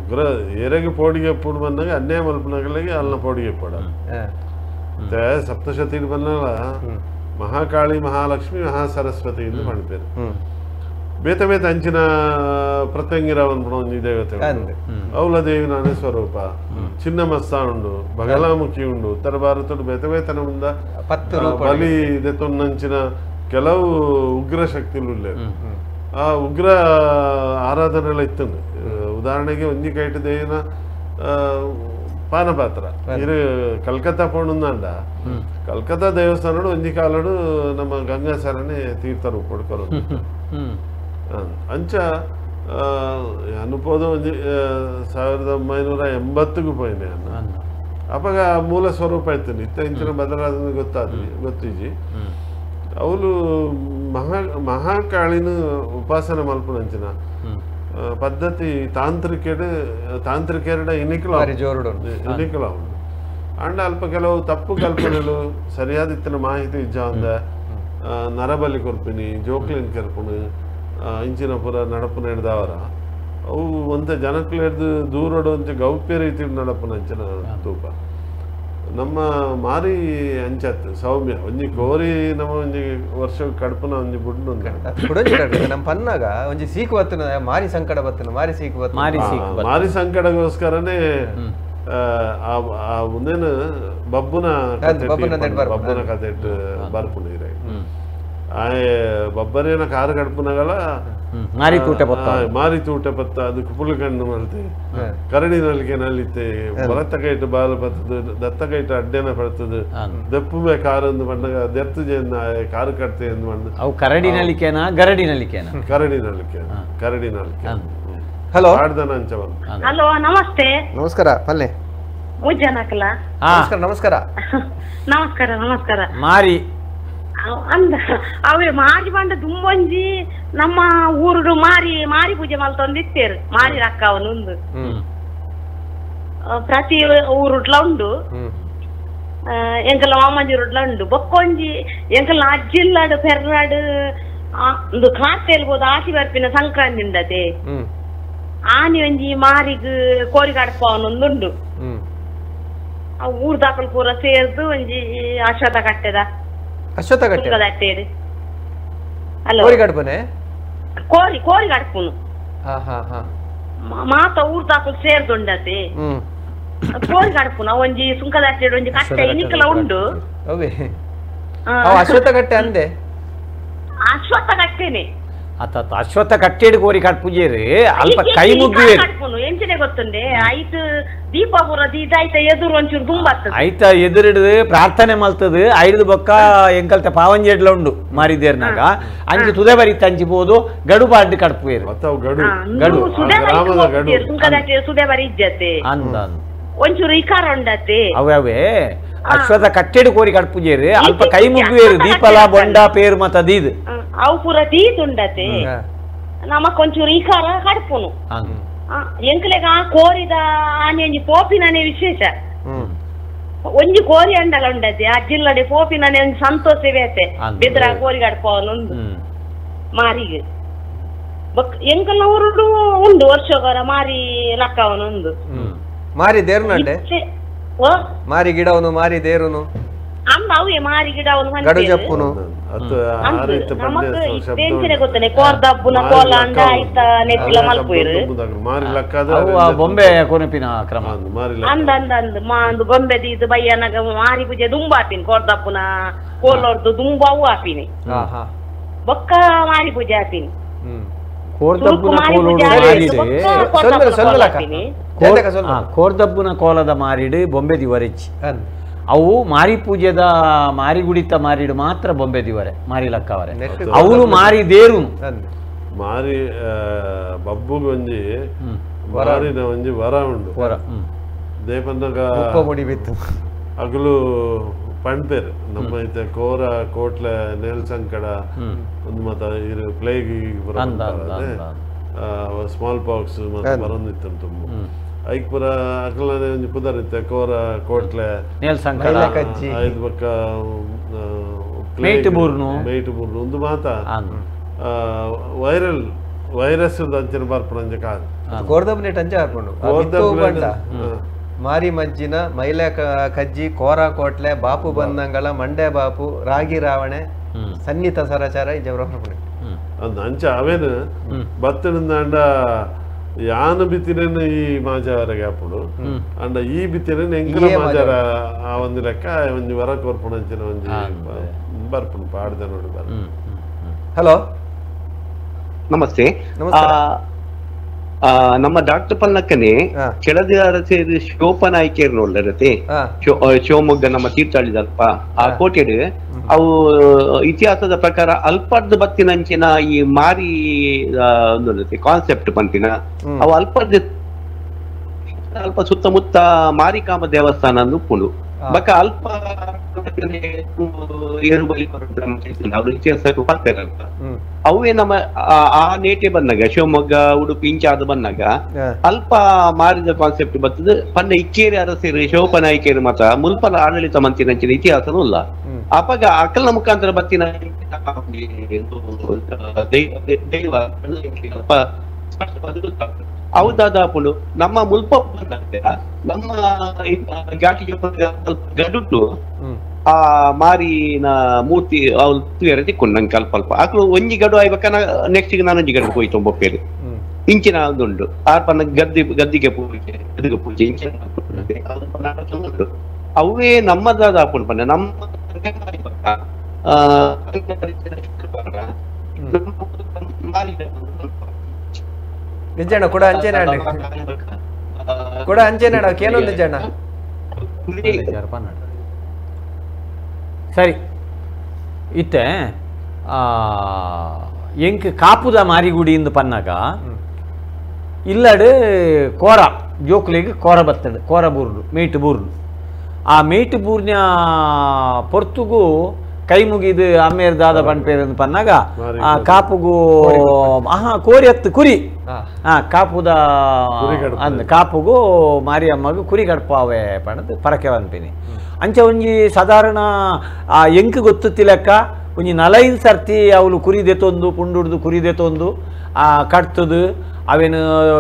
ಉಗ್ರ ಏರೆಗೆ ಪೋಡಿಗೆ ಪೋಡು ಬಂದಾಗ ಅನ್ಯಾಯ ಮಲ್ಪನಗಳಿಗೆ ಅಲ್ಲ ಪೋಡಿಗೆ ಪೋಡ ಮತ್ತೆ ಸಪ್ತಶತಿ ಬಂದಾಗ ಮಹಾಕಾಳಿ ಮಹಾಲಕ್ಷ್ಮಿ ಮಹಾಸರಸ್ವತಿ ಎಂದು ಮಾಡ್ತೇವೆ. ಬೇತ ಬೇತ ಅಂಚಿನ ಪ್ರತ್ಯಂಗಿರ ಒಂಜಿ ದೇವತೆ ಅವಲ ದೇವಿನ ಸ್ವರೂಪ ಚಿನ್ನಮಸ್ತ ಉಂಡು ಬಗಲಾಮುಖಿ ಉಂಡು ಉತ್ತರ ಭಾರತದ ಬೇತ ಬೇತನ ಮುಂದ ಬಲಿ ದೆತ್ತೊಂದಂಚಿನ ಕೆಲವು ಉಗ್ರ ಶಕ್ತಿಲು ಉಲ್ಲೇರು. ಆ ಉಗ್ರ ಆರಾಧನೆಲ್ಲ ಇತ್ತು. ಉದಾಹರಣೆಗೆ ಒಂಜಿ ಕೈಟ್ ದೇವಿನ ಪಾನಪಾತ್ರ ಇದು ಕಲ್ಕತ್ತಾ ಪೋಣುಂದಾಂಡ ಕಲ್ಕತ್ತಾ ದೇವಸ್ಥಾನಡು ಒಂಜಿ ಕಾಲಡು ನಮ್ಮ ಗಂಗಾಸರನೆ ತೀರ್ಥ ರೂಪ ಅಂಚ ಅನುಪೋದ ಒಂಜಿ 1980 ಪೋಯಿನೆ ಅನ್ನ ಅಪಗ ಮೂಲ ಸ್ವರೂಪ ಇತ್ತು ಇತ್ತ ಇಂಚಿನ ಬದಲಾದ ಗೊತ್ತಾದ್ವಿ ಗೊತ್ತಿಜಿ ಅವಳು ಮಹಾಕಾಳಿನ ಉಪಾಸನೆ ಮಲ್ಪುನಂಚಿನ ಪದ್ಧತಿ ತಾಂತ್ರಿಕೆರಡ ಇನಿಕಲ ಇನಿಕಲ ಉಂಡು. ಅಂಡ ಅಲ್ಪ ಕೆಲವು ತಪ್ಪು ಕಲ್ಪನೆಗಳು ಸರಿಯಾದ ಇತ್ತಿನ ಮಾಹಿತಿ ಇಜ್ಜಾಂದ ನರಬಲಿ ಕೊರ್ಪಿನಿ ಜೋಕ್ಲಿನ್ ಕೆರ್ಪುನು ಇಂಚಿನ ಪುರ ನಡಪುನ ಹಿಡ್ದವರ ಅವು ಒಂತ ಜನಕ್ಲು ಹಿಡ್ದು ದೂರಡು ಒಂಚ ಗೌಪ್ಯ ರೀತಿ ನಡಪುನ ಅಂಚಿನ ತೂಪ ನಮ್ಮ ಮಾರಿ ಅಂಚತ್ ಸೌಮ್ಯ ಒಂಜಿ ಕೋರಿ ನಮ್ಮ ಒಂಜಿ ವರ್ಷ ಕಡ್ಪುನ ಒಂಜಿ ಬುಡ್ಡು ನಮ್ಮ ಪನ್ನಾಗ ಒಂಜಿ ಸೀಕು ಬತ್ತನ ಮಾರಿ ಸಂಕಟ ಬತ್ತನ ಮಾರಿ ಸೀಕು ಬತ್ತ ಮಾರಿ ಸೀಕು ಮಾರಿ ಸಂಕಟಗೋಸ್ಕರನೇ ಆ ಮುಂದೇನು ಬಬ್ಬುನ ಬಬ್ಬುನ ಕತೆ ಬರ್ಪುನ ಇರ ಆಯ್ ಬಬ್ಬರೇನ ಕಾರು ಕಡ್ಪುನಗಲ ಮಾರಿ ತೂಟೆ ಪತ್ತ ಮಾರಿ ತೂಟೆ ಪತ್ತ ಅದು ಕುಪುಲು ಕಣ್ಣು ಮಲ್ತೆ ಕರಡಿ ನಲಿಕೆ ನಲಿತೆ ಬಲತ್ತ ಕೈಟು ಬಾಲ ಬತ್ತದು ದತ್ತ ಕೈಟು ಅಡ್ಡೆನ ಪಡ್ತದು ದಪ್ಪುಮೆ ಕಾರು ಬಂದಾಗ ದೆತ್ತು ಜೇನ ಕಾರು ಕಟ್ತೆ ಎಂದು ಬಂದು ಅವು ಕರಡಿ ನಲಿಕೆನಾ ಗರಡಿ ನಲಿಕೆನಾ ಕರಡಿ ನಲಿಕೆ ಕರಡಿ ನಲಿಕೆ. Hello hello namaste. ನಮಸ್ಕಾರ ಪಲ್ಲೆ ಮುಜ್ಜನಕಲ. ನಮಸ್ಕಾರ ನಮಸ್ಕಾರ ನಮಸ್ಕಾರ ನಮಸ್ಕಾರ. ಮಾರಿ ಅಂದ ಅವೇ ಮಾರಿ ಬಂಡ ದುಂಬೊಂಜಿ ನಮ್ಮ ಊರುಡು ಮಾರಿ ಮಾರಿ ಪೂಜೆ ಮಲ್ತೊಂದಿತ್ತೇರು ಮಾರಿ ರಕ್ಕವನೊಂದು ಪ್ರತಿ ಊರುಡ್ಲ ಉಂಡು ಎಂಕಲ ಮಾಮಂಜಿ ರುಡ್ಲ ಉಂಡು ಬೊಕ್ಕೊಂಜಿ ಎಂಕಲ ಅಜ್ಜಿಲ್ಲಾಡು ಪೆರ್ಲಾಡು ಒಂದು ಖಾತೆ ಹೇಳ್ಬೋದು ಆಟಿ ಬರ್ಪಿನ ಸಂಕ್ರಾಂತಿ ಉಂಡತೆ ಆನಿ ಒಂಜಿ ಮಾರಿಗ್ ಕೋರಿಗಾಡ್ಪವನೊಂದುಂಡು ಆ ಊರ್ ದಾಕಲ್ ಪೂರ ಸೇರ್ದು ಒಂಜಿ ಅಶ್ವಥ ಕಟ್ಟೆದ ಅಶ್ವತ್ಥ ಕಟ್ಟೆ ಹಲೋ ಕೋರಿಗಾಡ್ಪನೆ ಕೋರಿ ಕೋರಿಗಾಡ್ಪುನು ಹಾ ಹಾ ಹಾ ಮಾತ ಊರ್ ದಾಕಲ್ ಸೇರ್ದುಂಡತೆ ಕೋರಿಗಾಡ್ಪುನ ಒಂಜಿ ಸುಂಕದ ಒಂಜಿ ಕಟ್ಟೆ ಇನಿಕಲ ಉಂಡು ಅವೇ ಅಶ್ವತ್ಥ ಕಟ್ಟೆ ಅಂದೆ ಅಶ್ವತ್ಥ ಕಟ್ಟೆನೆ ಅತ್ತ ಅಶ್ವತ್ಥ ಕಟ್ಟೆಡ್ ಕೋರಿ ಕಟ್ಪುಜೇರು ಅಲ್ಪ ಕೈ ಮುಗ್ಗುವೇರು ಎಂಚನೆ ಗೊತ್ತುಂಡೆ ಐತು ದೀಪಾಪುರ ಇದಾಯ್ತ ಎದುರು ಒಂಚೂರು ದುಂಬಾಗ್ತದೆ ಐತ ಎದುರಿಡ್ದು ಪ್ರಾರ್ಥನೆ ಮಲ್ತದು ಐದು ಬೊಕ್ಕ ಎಂಕಲ್ತ ಪಾವಂಜೆಡ್ಲ ಉಂಡು ಮಾರಿದೇರ್ನಾಗ ಅಂಚಿ ತುದೆ ಬರಿತ ಅಂಚಿಬೋದು ಗಡು ಪಾಡ್ಡು ಕಟ್ಪುವೇರು ಗಡು ಗಡು ಸುದೆ ಬರಿ ಇಜ್ಜತೆ ಅಂದ ಒಂಚೂರು ಇಕಾರ ಉಂಡತೆ ಅವೇ ಅವೇ ಅಶ್ವತ್ಥ ಕಟ್ಟೆಡು ಕೋರಿ ಕಟ್ಪುಜೇರು ಅಲ್ಪ ಕೈ ಮುಗ್ಗುವೇರು ದೀಪಲ ಬೊಂಡ ಪೇರು ಮತ್ತ ದೀದು ಅವು ಪೂರ ದೀದುಂಡತೆ ನಮಕ್ ಒಂಚೂರು ಇಕಾರ ಕಡ್ಪುನು ಎಂಕ್ಲೆಗ ಆ ಕೋರಿದ ಆನೆ ಒಂಜಿ ಪೋಪಿನನೆ ವಿಶೇಷ ಒಂಜಿ ಕೋರಿ ಅಂಡಲ ಉಂಡತೆ ಆ ಜಿಲ್ಲಡೆ ಪೋಪಿನನೆ ಒಂಜಿ ಸಂತೋಷ ಬೇತೆ ಬೆದ್ರ ಕೋರಿ ಕಡ್ಪವನೊಂದು ಮಾರಿಗೆ ಎಂಕಲ್ನ ಊರುಡು ಉಂಡು ವರ್ಷಗರ ಮಾರಿ ಲಕ್ಕವನೊಂದು ಮಾರಿ ದೇರುನಂಡೆ ಮಾರಿ ಗಿಡವನು ಮಾರಿ ದೇರುನು ಅಂದ ಅವೇ ಮಾರಿ ಗಿಡವನು ಗಡು ಜಪ್ಪುನು ಗೊತ್ತನೆ ಕೋರ್ದಬ್ಬುನ ಕೋಲ ಅಂಡ ಐತ ನೆತ್ತಿಲ ಮಲ್ಪುಯಿರು ಬೊಂಬೆ ಕೊನಪಿನ ಕ್ರಮ ಅಂದ ಅಂದ ಅಂದ್ ಮಾಂದು ಬೊಂಬೆ ದೀದು ಬಯ್ಯನಗ ಮಾರಿ ಪೂಜೆ ದುಂಬ ಆಪಿನಿ ಕೋರ್ದಬ್ಬುನ ಕೋಲೋರ್ದು ದುಂಬ ಅವು ಆಪಿನಿ ಬೊಕ್ಕ ಮಾರಿ ಪೂಜೆ ಆಪಿನಿ ಕೋರ್ದಬ್ಬುನ ಕೋಲದ ಮಾರಿಡು ಬೊಂಬೆ ದಿವರೆಚ್ಚಿ ಅವು ಮಾರಿ ಪೂಜೆದ ಮಾರಿ ಗುಡಿತ ಮಾರಿಡು ಮಾತ್ರ ಬೊಂಬೆ ದಿವರೆ ಮಾರಿ ಲಕ್ಕವರೆ ಅವನು ಮಾರಿ ದೇರು ಮಾರಿ ಬಬ್ಬುಗೊಂಜಿ ಮಾರಿನ ಒಂಜಿ ವರ ಉಂಡು ವರ ದೇಪನ್ನಗ ಮುಡಿ ಬಿತ್ತು ಅಗಲು ಪಣ್ಪೇರು ನಮ್ಮ ಇತ್ತೆ ಕೋರ ಕೋಟ್ಲೆ ನೇಲ್ ಸಂಕಡ ಒಂದು ಮತ ಇರು plague small pox ಮತ್ತೆ ಬರೊಂದಿತ್ತು ತುಂಬ ಐಕ್ ಪುರ ಅಕಲನೆ ಒಂಜಿ ಪುದರ್ ಇತ್ತೆ ಕೋರ ಕೋಟ್ಲೆ ನೇಲ್ ಸಂಕಡ ಐದು ಬಕ್ಕ ಮೇಟ್ ಬೂರ್ನು ಮೇಟ್ ಬೂರ್ನು ಒಂದು ಮಾತ ವೈರಲ್ ವೈರಸ್ ಅಂಚಿನ ಬರ್ಪುನಂಚ ಕಾದು ಕೋರ್ದಬ್ನೆಟ್ ಅಂಚೆ ಹಾಕೊಂಡು ಮಾರಿ ಮಜ್ಜಿನ ಮೈಲ ಕಜ್ಜಿ ಕೋರ ಕೋಟ್ಲೆ ಬಾಪು ಬಂದಂಗಳ ಮಂಡೆ ಬಾಪು ರಾಗಿ ರಾವಣೆ ಸನ್ನಿತ ಸರಚಾರ ಅಂಚ ಅವೇನು ಬತ್ತನಿಂದ ಯಾನ ಬಿತ್ತಿನ ಈ ಮಾಜಾವರೆಗೆ ಅప్పుడు ಅಂಡ ಈ ಬಿತ್ತಿನ ಎಂಕಲ ಮಾಜಾರ ಆ ಒಂದು ಲೆಕ್ಕ ಒಂಜಿ ವರ ಕೊರ್ಪುಣಂಚಿನ ಒಂಜಿ ಬರ್ಪುಣು ಪಾಡ್ದೆ ನೋಡಿ ಬರ್. ಹಲೋ ನಮಸ್ತೆ. ನಮ್ಮ ಡಾಕ್ಟರ್ ಪಲ್ನಕ್ಕನೆ ಕೆಳದಿ ಅರಸೇರು ಶಿವೋಪನಾಯ್ಕೇರ್ ನೋಡ್ಲರತೆ ಶಿವಮೊಗ್ಗ ನಮ್ಮ ತೀರ್ಥಹಳ್ಳಿದಲ್ಪ ಆ ಕೋಟೆಡು ಅವು ಇತಿಹಾಸದ ಪ್ರಕಾರ ಅಲ್ಪರ್ದ ಬತ್ತಿನಂಚಿನ ಈ ಮಾರಿ ಕಾನ್ಸೆಪ್ಟ್ ಪಂಪಿನ ಅವು ಅಲ್ಪರ್ದ ಅಲ್ಪ ಸುತ್ತಮುತ್ತ ಮಾರಿಕಾಂಬ ದೇವಸ್ಥಾನ ಉಪ್ಪುಂಡು ಬಕ ಅಲ್ಪ ಅವರು ಇತಿಹಾಸ ಅಲ್ಪ ಅವೇ ನಮ್ಮ ಆ ನೇಟೆ ಬಂದಾಗ ಶಿವಮೊಗ್ಗ ಉಡುಪಿ ಇಂಚಾದ ಬಂದಾಗ ಅಲ್ಪ ಮಾರಿದ ಕಾನ್ಸೆಪ್ಟ್ ಬರ್ತದೆ. ಪನ್ನ ಇಕ್ಕೇರಿ ಅರಸೇರು ಶಿವಪನಾಯ್ಕೇರಿ ಮಾತ್ರ ಮುಲ್ಪಲ ಆಡಳಿತ ಮಂತಿನಂಚಿನ ಇತಿಹಾಸನೂ ಇಲ್ಲ. ಅಪಗ ಅಕಲ್ನ ಮುಖಾಂತರ ಬತ್ತಿನ ದೈವ ಅಲ್ಪ ಹೌದಾದಾಪುಂಡು ನಮ್ಮ ಮುಲ್ಪ ಬಂದಾಗ ನಮ್ಮ ಘಾಟಿ ಗಡುಟು ಆ ಮಾರಿನ ಮೂರ್ತಿ ಅವ್ರು ತಿಕ್ಕೊಂಡು ನಂಗೆ ಅಲ್ಪ ಅಲ್ಪ ಆಕಳು ಒಂಜಿ ಗಡು ಆಯ್ಬೇಕ ನೆಕ್ಸ್ಟ್ ನಾನೊಂಜಿ ಗಡು ಹೋಯ್ತು ಒಬ್ಬ ಇಂಚಿನ ಉಂಟು ಆರ್ಪನ ಗದ್ದೆ ಗದ್ದಿಗೆ ಪೂಜೆ ಗದ್ದಿಗೆ ಪೂಜೆ ಇಂಚಿನ ಉಂಟು. ಅವೇ ನಮ್ಮದಾದ ಹಾಕೊಂಡು ಪಂಡ ನಮ್ಮ ನಿಜಣ್ಣ ಕೂಡ ಅಂಚೆನಾಡು ಕೂಡ ಅಂಚೆನಾಡು ಕೇನೊಂದು ನಿಜಣ್ಣ. ಸರಿ ಇತ್ತೆ ಎಂಕ್ ಕಾಪುದ ಮಾರಿಗುಡಿ ಇಂದು ಪನ್ನಾಗ ಇಲ್ಲಡು ಕೋರ ಜೋಕ್ಲಿಗೆ ಕೋರ ಬತ್ತಡು ಕೋರ ಬೂರ್ಡು ಮೇಟು ಬೂರ್ಡು ಆ ಮೇಟು ಬೂರ್ನ ಪೊರ್ತುಗು ಕೈ ಮುಗಿದು ಅಮ್ಮೇರ್ ದಾದ ಪನ್ಪೇರ್ ಪನ್ನಾಗ ಆ ಕಾಪುಗು ಆಹಾ ಕೋರಿ ಹತ್ತು ಕುರಿ ಆ ಕಾಪುದ ಅಂದ್ ಕಾಪುಗು ಮಾರಿಯಮ್ಮಗು ಕುರಿ ಕಡ್ಪಾವೆ ಪಣದು ಪರಕೆ ಪನ್ಪಿನಿ ಅಂಚ ಒಂಜಿ ಸಾಧಾರಣ ಆ ಎಂಕ್ ಗೊತ್ತುತ್ತಿಲೆಕ್ಕ ಒಂಜಿ ನಲೈನ್ ಸರ್ತಿ ಅವಳು ಕುರಿ ದೆತ್ತೊಂದು ಪುಂಡುಡ್ದು ಕುರಿ ದೆತ್ತೊಂದು ಆ ಕಟ್ತದು ಅವೇನು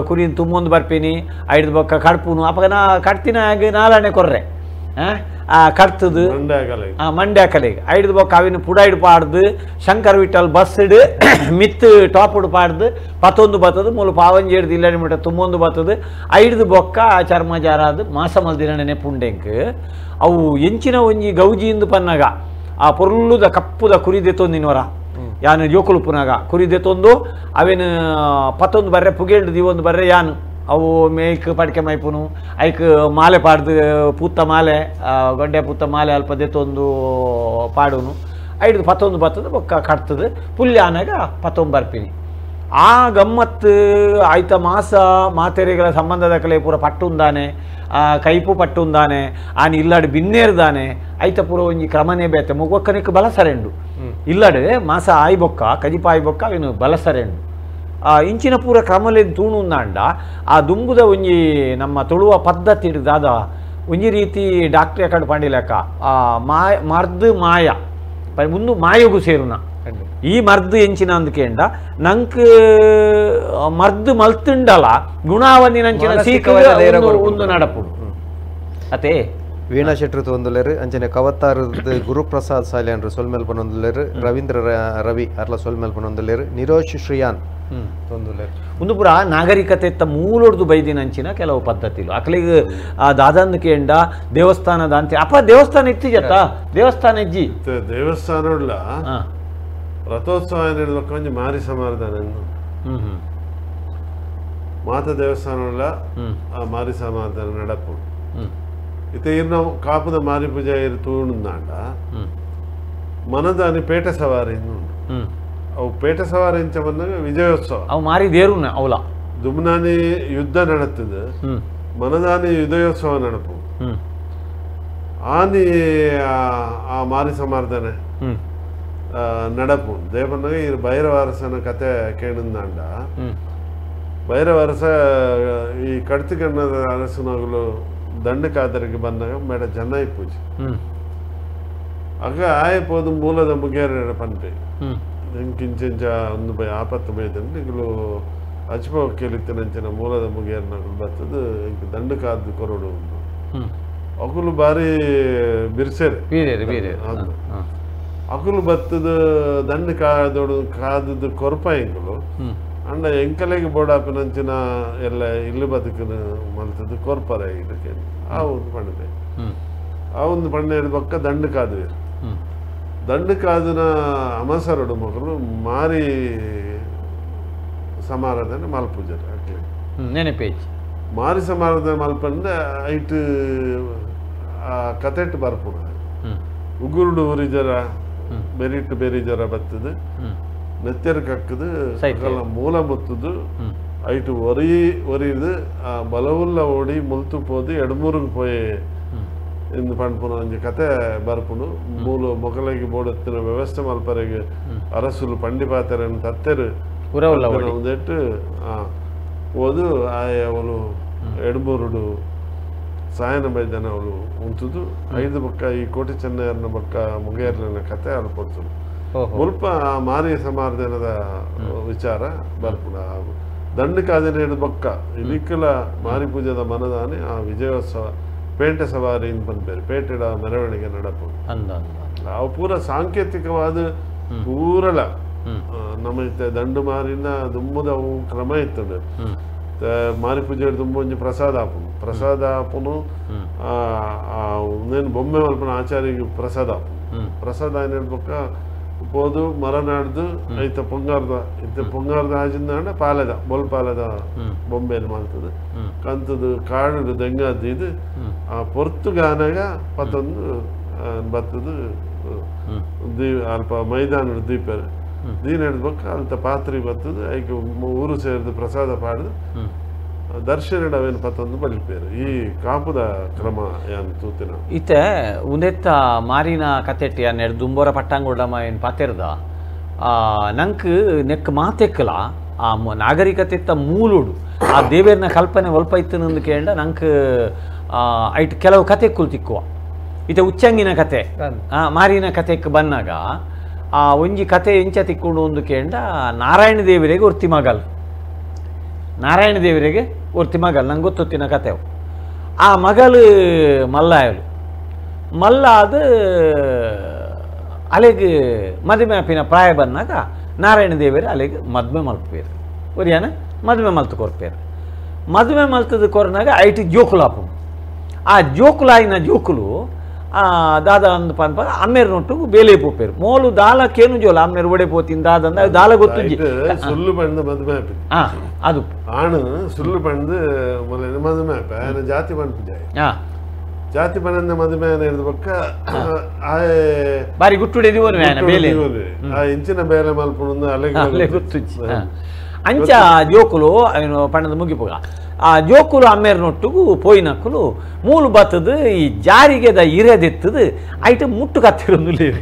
ಕುರಿನ ತುಂಬೊಂದು ಬರ್ಪಿನಿ ಐದು ಬೊಕ್ಕ ಕಡ್ಪುನು ಅಪಗ ನಾ ಕಟ್ತಿನ ನಾಲಣೆ ಕೊರ್ರೆ ಆ ಕಟ್ತದು ಆ ಮಂಡ್ಯ ಕಲೆಗೆ ಐದು ಬೊಕ್ಕ ಅವಿನ ಪುಡಾಯ್ಡು ಪಾಡ್ದು ಶಂಕರ್ ವಿಠಲ್ ಬಸ್ಡ್ ಮಿತ್ತು ಟಾಪುಡು ಪಾಡ್ದು ಪತ್ತೊಂದು ಬತ್ತದು ಮೂಲು ಪಾವಂಜೇಡ್ದು ಇಲ್ಲ ಮೀಟ ತುಂಬೊಂದು ಬತ್ತದು ಐದು ಬೊಕ್ಕ ಚರ್ಮ ಜಾರಾದು ಮಾಸ ಮಲ್ದಿನ ಪುಂಡೆಂಕ್ ಅವು ಎಂಚಿನ ಒಂಜಿ ಗೌಜಿಯಿಂದ ಪನ್ನಾಗ ಆ ಪೊರ್ಲುದ ಕಪ್ಪುದ ಕುರಿ ದೆತ್ತೊಂದಿನವರ ಯಾನು ಜೋಕುಲು ಪುನಗ ಕುರಿ ದೆತ್ತೊಂದು ಅವೇನು ಪತ್ತೊಂದು ಬರ್ರೆ ಪುಗೇಲ್ಡು ದೀವೊಂದು ಬರ್ರೆ ಯಾನು ಅವು ಮೇಯ್ಕ್ ಪಡಿಕೆ ಮೈಪುನು ಐಕ್ ಮಾಲೆ ಪಾಡ್ದು ಪೂತ್ತ ಮಾಲೆ ಗೊಂಡೆ ಪೂತ್ತ ಮಾಲೆ ಅಲ್ಪ ದೆತ್ತೊಂದು ಪಾಡುನು ಐದು ಪತ್ತೊಂದು ಬತ್ತದ ಬೊಕ್ಕ ಕಟ್ತದ ಪುಲ್ಯ ಆನಾಗ ಪತ್ತೊಂದು ಬರ್ಪಿನಿ ಆ ಗಮ್ಮತ್ತು ಆಯ್ತ ಮಾಸ ಮಾತೆರೆಗಳ ಸಂಬಂಧದ ಕಲೆ ಪೂರ ಪಟ್ಟುಂದಾನೆ ಕೈಪು ಪಟ್ಟುಂದಾನೆ ಆನೆ ಇಲ್ಲಾಡು ಬಿನ್ನೇರ್ದಾನೆ ಐತ ಪೂರ ಒಂಜಿ ಕ್ರಮನೇ ಬೇತೆ ಮುಗೊಕ್ಕನಿಕ್ ಬಲಸರೆಂಡು ಇಲ್ಲಾಡು ಮಾಸ ಆಯ್ಬೊಕ್ಕ ಕಜಿಪ ಆಯ್ಬೊಕ್ಕ ಅವೇನು ಬಲಸರೆಂಡು ಇಂಚಿನ ಪೂರ ಕ್ರಮಲೇನು ತೂಣುಂದಾಂಡ ಆ ದುಂಬುದ ಒಂಜಿ ನಮ್ಮ ತುಳುವ ಪದ್ಧತಿ ದಾದ ಒಂಜಿ ರೀತಿ ಡಾಕ್ಟ್ರ್ ಎಕಡೆ ಪಂಡಿಲೆಕ್ಕ ಮಾಯ ಮರ್ದು ಮಾಯ ಮುಂದು ಮಾಯಗೂ ಸೇರುನ ಈ ಮರ್ದು ಎಂಚಿನ ಅಂದ್ಕೇಂಡ ನಂಕ್ ಮರ್ದು ಮಲ್ತುಂಡಲ ಗುಣಾವಂದಿನಂಚಿನ ಸೀಕ ಒಂದು ನಡಪುಡು ಅತೇ ವೀಣಾ ಶೆಟ್ರು ತೊಂದುಲೇರು ಅಂಚನೆ ಕವತ್ತಾರದ ಗುರುಪ್ರಸಾದ್ ಸಾಲ್ಯಾನ್ರು ಸೊಲ್ಮೆಲ್ ಪನೊಂದುಲೇರು ರವೀಂದ್ರ ರವಿ ಅರ್ಲ ಸೊಲ್ಮೆಲ್ ಪನೊಂದುಲೇರು ನಿರೋಶ್ ಶ್ರೀಯಾನ್ ತೊಂದುಲೇರು ಒಂದು ಪುರ ನಾಗರಿಕತೆ ಮೂಲೊಡ್ದು ಬೈದಿನಂಚಿನ ಕೆಲವು ಪದ್ಧತಿಲು ಅಕ್ಲಿಗೆ ಆ ದಾದಂದ ಕೇಂಡ ದೇವಸ್ಥಾನದ ಅಂತ ಅಪ್ಪ ದೇವಸ್ಥಾನ ಇತ್ತು ಜತ್ತ ದೇವಸ್ಥಾನ ಇಜ್ಜಿ ದೇವಸ್ಥಾನ ರಥೋತ್ಸವ ಏನಿಡ್ಬೇಕು ಒಂಜಿ ಮಾರಿ ಸಮಾರ್ದಾನ ಮಾತ ದೇವಸ್ಥಾನ ಆ ಮಾರಿ ಸಮಾರ್ದಾನ ನಡಪು ಇತ್ತೆ ಇರ್ನ ಕಾಪುದ ಮಾರಿ ಪೂಜೆ ಇರು ತೂಣುಂದಾಂಡ ಮನದಾನಿ ಪೇಟೆ ಸವಾರಿ ಉಂಡು ಅವು ಪೇಟೆ ಸವಾರಿ ಎಂಚ ಬಂದಾಗ ವಿಜಯೋತ್ಸವ ಅವು ಮಾರಿ ದೇರುನ ಅವಲ ದುಮ್ನಾನಿ ಯುದ್ಧ ನಡತ್ತದ ಮನದಾನಿ ವಿಜಯೋತ್ಸವ ನಡಪು ಆನಿ ಆ ಮಾರಿ ಸಮಾರ್ದಾನೆ ನಡಪು ದೇವನಾಗ ಈ ಭೈರವಾರಸನ ಕತೆ ಕೇಳುಂದಾಂಡ ಭೈರವಾರಸ ಈ ಕಡ್ತಿಗಣ್ಣದ ಅರಸನಗಳು ದಂಡಕಾದರಿಗೆ ಬಂದಾಗ ಮೇಡ ಜನ ಪೂಜೆ ಆಗ ಆಯ ಪೋದು ಮೂಲದ ಮುಗೇರ ಪನ್ಪೆ ಇಂಕಿಂಚ ಒಂದು ಬೈ ಆಪತ್ತು ಬೈದಂಡು ಈಗಲೂ ಅಜ್ಪ ಕೇಳಿತ್ತಿನಂಚಿನ ಮೂಲದ ಮುಗೇರನಗಳು ಬರ್ತದ ಇಂಕ ದಂಡಕಾದ ಕೊರಡು ಅಕುಲು ಬಾರಿ ಬಿರ್ಸೇರು ಅಕುಲು ಬತ್ತದ ದಂಡ ಕಾದೋಡು ಕಾದದ್ದು ಕೊರಪ ಎಂಕುಲು ಅಂಡ ಎಂಕಲೆಗೆ ಬೋಡಾಪಿನಂಚಿನ ಎಲ್ಲ ಇಲ್ಲಿ ಬದುಕಿನ ಮಲ್ತದ್ದು ಕೊರ್ಪರ ಇದಕ್ಕೆ ಆ ಒಂದು ಪಣ್ಣೆ ಆ ಒಂದು ಪಣ್ಣೆ ಪಕ್ಕ ದಂಡ ಕಾದುವೇರು ದಂಡ ಕಾದಿನ ಅಮಸರಡು ಮಗಳು ಮಾರಿ ಸಮಾರಾಧನೆ ಮಲ್ಪೂಜೆ ಅಕ್ಲೆ ನೆನಪೇಜ್ ಮಾರಿ ಸಮಾರಾಧನೆ ಮಲ್ಪಂಡೆ ಐಟ್ ಆ ಕತೆಟ್ಟು ಬರ್ಪುಣ ಉಗುರುಡು ಊರಿಜರ ಬೆರಿಟ್ಟು ಬೆರಿಜರ ಬತ್ತದು ನೆತ್ತೆರ್ ಕಕ್ಕದು ಮೂಲ ಮುತ್ತದು ಐಟು ಒರಿ ಒರಿದು ಆ ಬಲವುಲ್ಲ ಓಡಿ ಮುಲ್ತು ಪೋದು ಎಡ್ಮೂರಿಗೆ ಪೋಯಿ ಇಂದು ಪಣ್ಪುನ ಒಂಜಿ ಕತೆ ಬರ್ಪುನು ಮೂಲ ಮೊಕಲೆಗೆ ಬೋಡತ್ತಿನ ವ್ಯವಸ್ಥೆ ಮಲ್ಪರೆಗೆ ಅರಸುಲು ಪಂಡಿಪಾತೆರನ್ನು ತತ್ತೆರು ಒಂದೆಟ್ಟು ಓದು ಆಯ ಅವಳು ಎಡ್ಮೂರುಡು ಸಾಯನ ಬೈದನ ಅವಳು ಉಂಟುದು ಐದು ಬಕ್ಕ ಈ ಕೋಟೆ ಚೆನ್ನಯ್ಯನ ಬಕ್ಕ ಮುಗೇರ್ಲನ ಕತೆ ಅಲ್ಪೊರ್ತುಡು ಮುಲ್ಪ ಆ ಮಾರಿ ಸಮಾರ್ದನದ ವಿಚಾರ ಬರ್ಪುಣ ದಂಡಕಾದಿನ ಬೊಕ್ಕ ಇದಕ್ಕೆಲ್ಲ ಮಾರಿ ಪೂಜೆದ ಮನದಾನಿ ಆ ವಿಜಯೋತ್ಸವ ಪೇಂಟೆ ಸವಾರಿ ಪನ್ಪೇರು ಪೇಟೆಡ ಮೆರವಣಿಗೆ ನಡಪು ಅವು ಪೂರ ಸಾಂಕೇತಿಕವಾದ ಪೂರಲ ನಮ್ಮ ದಂಡು ಮಾರಿನ ದುಮ್ಮದ ಅವು ಕ್ರಮ ಇತ್ತುಂಡು ಮಾರಿ ಪೂಜೆ ದುಂಬ ಒಂಜಿ ಪ್ರಸಾದ ಆಪುನು ಪ್ರಸಾದ ಆಪುನು ನೇನು ಬೊಮ್ಮೆ ಮಲ್ಪನ ಆಚಾರ್ಯಗೆ ಪ್ರಸಾದ ಆಪುನು ಪ್ರಸಾದ ಏನ್ ಬೊಕ್ಕ ಪೋದು ಮರನಾಡ್ದು ಐತ ಪೊಂಗಾರ್ದ ಇತ್ತ ಪೊಂಗಾರ್ದ ಆಜಿಂದ ಪಾಲೆದ ಬೊಲ್ ಪಾಲೆದ ಬೊಂಬೆನು ಮಾಡ್ತದೆ ಕಂತದು ಕಾಡು ದೆಂಗಾದ್ದು ಆ ಪೊರ್ತುಗಾನಾಗ ಪತ್ತೊಂದು ಬತ್ತದು ಅಲ್ಪ ಮೈದಾನ ದೀಪರು ದೀನ ಹಿಡ್ಬೇಕು ಅಲ್ತ ಪಾತ್ರಿ ಬತ್ತದು ಐಕ್ ಊರು ಸೇರಿದು ಪ್ರಸಾದ ಪಾಡ್ದು ದರ್ಶನ ಅವೇನು ಪತ್ತೊಂದು ಬಲಿಪೇರು ಈ ಕಾಪುದ ಕ್ರಮ ಯಾನ್ ತೂತಿನ ಇತ್ತೆ ಉಂದೆತ್ತ ಮಾರಿನ ಕತೆಟ್ಟಿ ಅನ್ನೆಡ್ ದುಂಬೋರ ಪಟ್ಟಾಂಗುಡಮ್ಮ ಏನು ಪಾತೆರ್ದ ನಂಕ್ ನೆಕ್ ಮಾತೆಕ್ಕಲ ಆ ನಾಗರಿಕತೆತ್ತ ಮೂಲುಡು ಆ ದೇವೇರ್ನ ಕಲ್ಪನೆ ಒಲ್ಪ ಇತ್ತು ಕೇಂಡ ನಂಕ್ ಐಟ್ ಕೆಲವು ಕತೆಕ್ಕುಲು ತಿಕ್ಕುವ ಇತ್ತೆ ಉಚ್ಚಂಗಿನ ಕತೆ ಮಾರಿನ ಕತೆಕ್ ಬನ್ನಾಗ ಆ ಒಂಜಿ ಕತೆ ಎಂಚ ತಿಕ್ಕೊಂಡು ಒಂದು ಕೇಂಡ ನಾರಾಯಣ ದೇವರಿಗೆ ಒರ್ತಿ ಮಗಲ್ ನಾರಾಯಣ ದೇವರಿಗೆ ಒರ್ತಿ ಮಗಲ್ ನಂಗೆ ಗೊತ್ತೊತ್ತಿನ ಕತೆ ಆ ಮಗಲು ಮಲ್ಲಾಯಲು ಮಲ್ಲ ಅದು ಅಲೆಗೆ ಮದುವೆ ಆಪಿನ ಪ್ರಾಯ ಬಂದಾಗ ನಾರಾಯಣ ದೇವರು ಅಲೆಗೆ ಮದುವೆ ಮಲ್ಪೇರು ಒರಿಯಾನ ಮದುವೆ ಮಲ್ತು ಕೊರ್ಪೇರು ಮದುವೆ ಮಲ್ತದ ಕೊರ್ನಾಗ ಐಟಿ ಜೋಕುಲು ಆಪು ಆ ಜೋಕುಲಾಯಿನ ಜೋಕುಲು ದಾದ ಅಂದ್ ಪನ್ಪ ಅಮ್ಮೇರ್ ನೊಟ್ಟು ಬೇಲೆ ಪೋಪೇರು ಮೋಲು ದಾಲ ಕೇನು ಜೋಲ ಅಮ್ಮೇರ್ ಒಡೆ ಪೋತಿನ್ ದಾದ ಅಂದ ದಾಲ ಗೊತ್ತುಂಜಿ ಸುಳ್ಳು ಪಂಡ ಮದುವೆ ಅದು ಆಣು ಸುಳ್ಳು ಪಂಡು ಮದುವೆ ಆಯನ ಜಾತಿ ಪನ್ಪುಜಾಯ ಜಾತಿ ಪನಂದ ಮದುವೆ ಹಿಡಿದ ಪಕ್ಕ ಆಯೆ ಬಾರಿ ಗುಟ್ಟುಡೆ ಬೇಲೆ ಆ ಇಂಚಿನ ಬೇಲೆ ಮಲ್ಪುಂಡು ಅಲೆ ಗೊತ್ತುಂಜಿ ಅಂಚ ಜೋಕುಲು ಪಣ್ಣದ ಮುಗಿಪುಗ ಆ ಜೋಕುಲು ಅಮ್ಮೇರ್ ನೊಟ್ಟುಗು ಪೋಯಿನಕ್ಕುಲು ಮೂಲು ಬತ್ತದು ಈ ಜಾರಿಗೆದ ಇರೆದೆತ್ತದು ಐಟ್ ಮುಟ್ಟು ಕತ್ತಿರೊಂದುಲ್ಲೇರು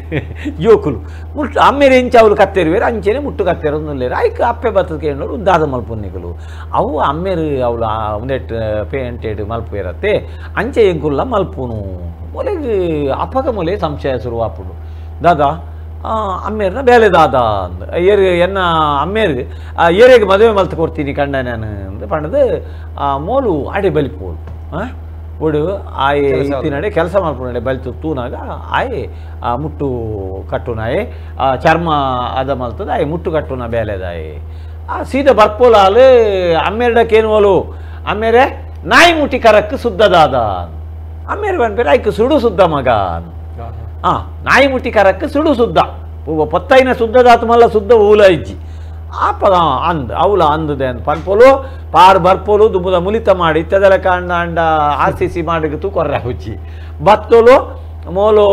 ಜೋಕುಲು ಮುಟ್ಟು ಅಮ್ಮೇರು ಎಂಚ ಅವಳು ಕತ್ತೆರುವೇರು ಅಂಚೆನೆ ಮುಟ್ಟು ಕತ್ತಿರೊಂದುಲ್ಲೇರು ಐಕ್ ಅಪ್ಪೆ ಬತ್ತದ ಕೇಂದ್ರ ದಾದ ಮಲ್ಪುನ್ನಿಕುಲು ಅವು ಅಮ್ಮೇರು ಅವಳು ಒಂದೆಟ್ ಪೇಂಟೆಡ್ ಮಲ್ಪುವೇರತ್ತೆ ಅಂಚೆ ಎಂಕುಲ್ಲ ಮಲ್ಪುನು ಮೊಲೆಗ್ ಅಪ್ಪಗ ಮೊಲೆ ಸಂಶಯ ಶುರುವಾಪುಡು ದಾದಾ ಅಮ್ಮೇರ್ನ ಬೇಲೆ ದಾದ ಅಂದ್ ಏರು ಎನ್ನ ಅಮ್ಮೇರು ಏರಿಗೆ ಮದುವೆ ಮಲ್ತು ಕೊಡ್ತೀನಿ ಕಂಡ ನಾನು ಅಂದ್ ಪಂಡದು ಮೋಲು ಆಡೆ ಬಲಿಪೋಲು ಒಡು ಆಯೆ ಇತ್ತಿನಡೆ ಕೆಲಸ ಮಲ್ಪುನಡೆ ಬಲಿತು ತೂನಾಗ ಆಯೆ ಮುಟ್ಟು ಕಟ್ಟುನಾಯೆ ಚರ್ಮ ಅದ ಮಲ್ತದ ಆಯೆ ಮುಟ್ಟು ಕಟ್ಟುನ ಬೇಲೆದಾಯೆ ಆ ಸೀದಾ ಬರ್ಪೋಲಾಲು ಅಮ್ಮೇರ್ಡಕ್ಕೇನು ಅಮ್ಮೇರೆ ನಾಯಿ ಮುಟ್ಟಿ ಕರಕ್ಕೆ ಸುದ್ದದಾದ ಅಮ್ಮೇರು ಬಂದ್ಬೇರೆ ಆಯ್ಕೆ ಸುಡು ಸುದ್ದ ಮಗ ನಾಯಿ ಮುಟ್ಟಿ ಕರಕ್ಕೆ ಸುಡು ಸುದ್ದ ಪೊತ್ತೈನ ಸುದ್ದದಾತು ಮಲ್ಲ ಸುದ್ದ ಊಲ ಇಜ್ಜಿ ಆಪ ಅಂದ್ ಅವಲ ಅಂದದೆ ಅಂದ್ ಪನ್ಪೋಲು ಪಾರ್ ಬರ್ಪೋಲು ದುಂಬುದ ಮುಲಿತ ಮಾಡಿ ಇತ್ತದಲ ಕಾಂಡ ಅಂಡ R C C ಮಾಡಿತು ಕೊರ್ರೆ ಹುಚ್ಚಿ ಬತ್ತೋಲು ಮೋಲು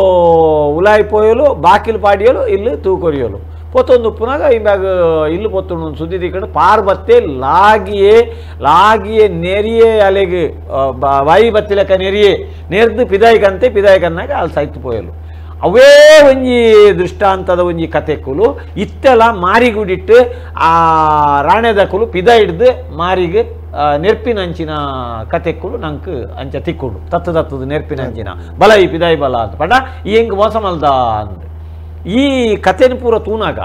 ಉಲಾಯಿ ಪೋಯಲು ಬಾಕಿಲು ಪಾಡಿಯಲು ಇಲ್ಲಿ ತೂಕೊರಿಯಲು ಪೊತ್ತೊಂದು ಉಪ್ಪುನಾಗ ಇಂಬ್ಯಾಗ ಇಲ್ಲು ಪೊತ್ತೊಂದು ಸುದ್ದಿ ದಿಕ್ಕಡು ಪಾರ್ ಬತ್ತೆ ಲಾಗಿಯೇ ಲಾಗಿಯೇ ನೆರಿಯೇ ಅಲೆಗೆ ವಾಯಿ ಬತ್ತಿಲಕ ನೆರಿಯೇ ನೆರ್ದು ಪಿದಾಯಿಕಂತೆ ಪಿದಾಯಿಕನ್ನಾಗ ಅಲ್ಲಿ ಸೈತು ಪೋಯಲು ಅವೇ ಒಂಜಿ ದೃಷ್ಟಾಂತದ ಒಂಜಿ ಕತೆಕುಲು ಇತ್ತೆಲ್ಲ ಮಾರಿಗುಡಿಟ್ಟು ಆ ರಾಣೆದಕುಲು ಪಿದ ಹಿಡ್ದು ಮಾರಿಗೆ ನೆರ್ಪಿನಂಚಿನ ಕತೆಕ್ಕುಲು ನಂಗೆ ಅಂಚ ತಿಕ್ಕುಡು ತತ್ತು ತತ್ತದ ನೆರ್ಪಿನಂಚಿನ ಬಲ ಈ ಪಿದಾಯಿ ಬಲ ಅಂತ ಪಂಡ ಈ ಹೆಂಗೆ ಮೋಸ ಮಲ್ದ ಅಂದ್ ಈ ಕತೆನ ಪೂರ ತೂನಾಗ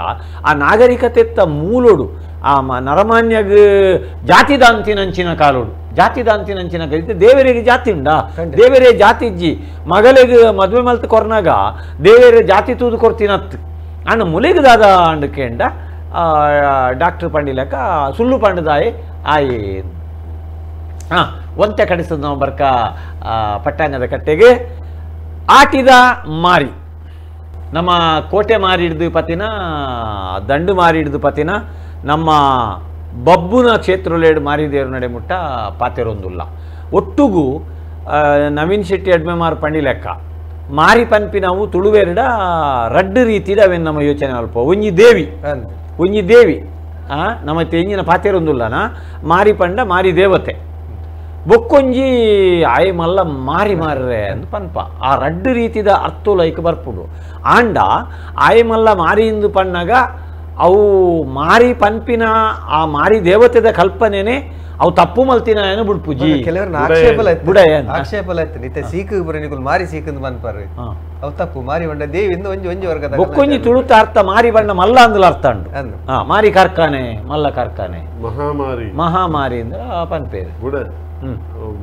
ಆ ನಾಗರಿಕತೆತ್ತ ಮೂಲೋಡು ಆ ನರಮಾನ್ಯಗ ಜಾತಿದಾಂತಿನಂಚಿನ ಕಾಲೋಡು ಜಾತಿದಾಂತಿನಂಚಿನ ಕಲಿತೆ ದೇವರಿಗೆ ಜಾತಿ ಉಂಡಾ ದೇವರೇ ಜಾತಿ ಇಜ್ಜಿ ಮಗಳಿಗೆ ಮದುವೆ ಮಲ್ತು ಕೊರ್ನಾಗ ದೇವರೇ ಜಾತಿ ತೂದು ಕೊರ್ತಿನತ್ತು ಅಣ್ಣ ಮುಲಿಗೆ ದಾದ ಅಂಡ್ ಕೇಂಡ ಡಾಕ್ಟರ್ ಪಂಡಿಲಕ ಸುಳ್ಳು ಪಂಡದಾಯೆ ಆಯೆ ಹಾಂ ಒಂತೆ ಕಡಿಸೋದು ನಾವು ಬರ್ಕ ಪಟ್ಟಾಂಗದ ಕಟ್ಟೆಗೆ ಆಟಿದ ಮಾರಿ ನಮ್ಮ ಕೋಟೆ ಮಾರಿ ಹಿಡ್ದು ಪತಿನ ದಂಡು ಮಾರಿ ಹಿಡ್ದು ಪತಿನ ನಮ್ಮ ಬಬ್ಬುನ ಕ್ಷೇತ್ರಲೇಡು ಮಾರಿದೇರು ನಡೆ ಮುಟ್ಟ ಪಾತೆರೊಂದುಲ್ಲ ಒಟ್ಟುಗು ನವೀನ್ ಶೆಟ್ಟಿ ಅಡ್ಮೆಮಾರ್ ಪಂಡಿ ಲೆಕ್ಕ ಮಾರಿ ಪನ್ಪಿನವು ತುಳುವೆರಡ ರಡ್ಡು ರೀತಿದ ಅವೇನು ನಮ್ಮ ಯೋಚನೆ ಅಲ್ಪ ಒಂಜಿ ದೇವಿ ಒಂಜಿ ದೇವಿ ನಮ್ಮ ತೆಂಜಿನ ಪಾತೆರೊಂದುಲ್ಲನ ಮಾರಿ ಪಂಡ ಮಾರಿ ದೇವತೆ ಬೊಕ್ಕೊಂಜಿ ಆಯ್ ಮಲ್ಲ ಮಾರಿ ಮಾರ್ರೆ ಅಂದ್ ಪನ್ಪ ಆ ರಡ್ಡು ರೀತಿದ ಅರ್ಥಲೈಕ್ ಬರ್ಪುಡು ಆಂಡ ಆಯ್ ಮಲ್ಲ ಮಾರಿ ಇಂದು ಪಣ್ಣಾಗ ಅವು ಮಾರಿ ಪನ್ಪಿನ ಆ ಮಾರಿ ದೇವತೆದ ಕಲ್ಪನೆನೆ ಅವು ತಪ್ಪು ಮಲ್ತಿನ ಏನು ಬಿಡ್ಪುಜಿ ಕೆಲವರು ಆಕ್ಷೇಪ ಆಯ್ತು ಸೀಕು ಮಾರಿ ಸೀಕಂದು ಪನ್ಪಾರು ಅವು ತಪ್ಪು ಮಾರಿ ಬಂಡ ದೇವಿಂದ ಒಂಜಿ ಒಂಜಿ ವರ್ಗದ ಬೊಕ್ಕೊಂಜಿ ತುಳುತ ಅರ್ಥ ಮಾರಿ ಬಣ್ಣ ಮಲ್ಲ ಅಂದಲ ಅರ್ಥ ಉಂಡು ಮಾರಿ ಕಾರ್ಖಾನೆ ಮಲ್ಲ ಕಾರ್ಖಾನೆ ಮಹಾಮಾರಿ ಮಹಾಮಾರಿ ಅಂದ್ರೆ ಪನ್ಪೇರು ಬುಡ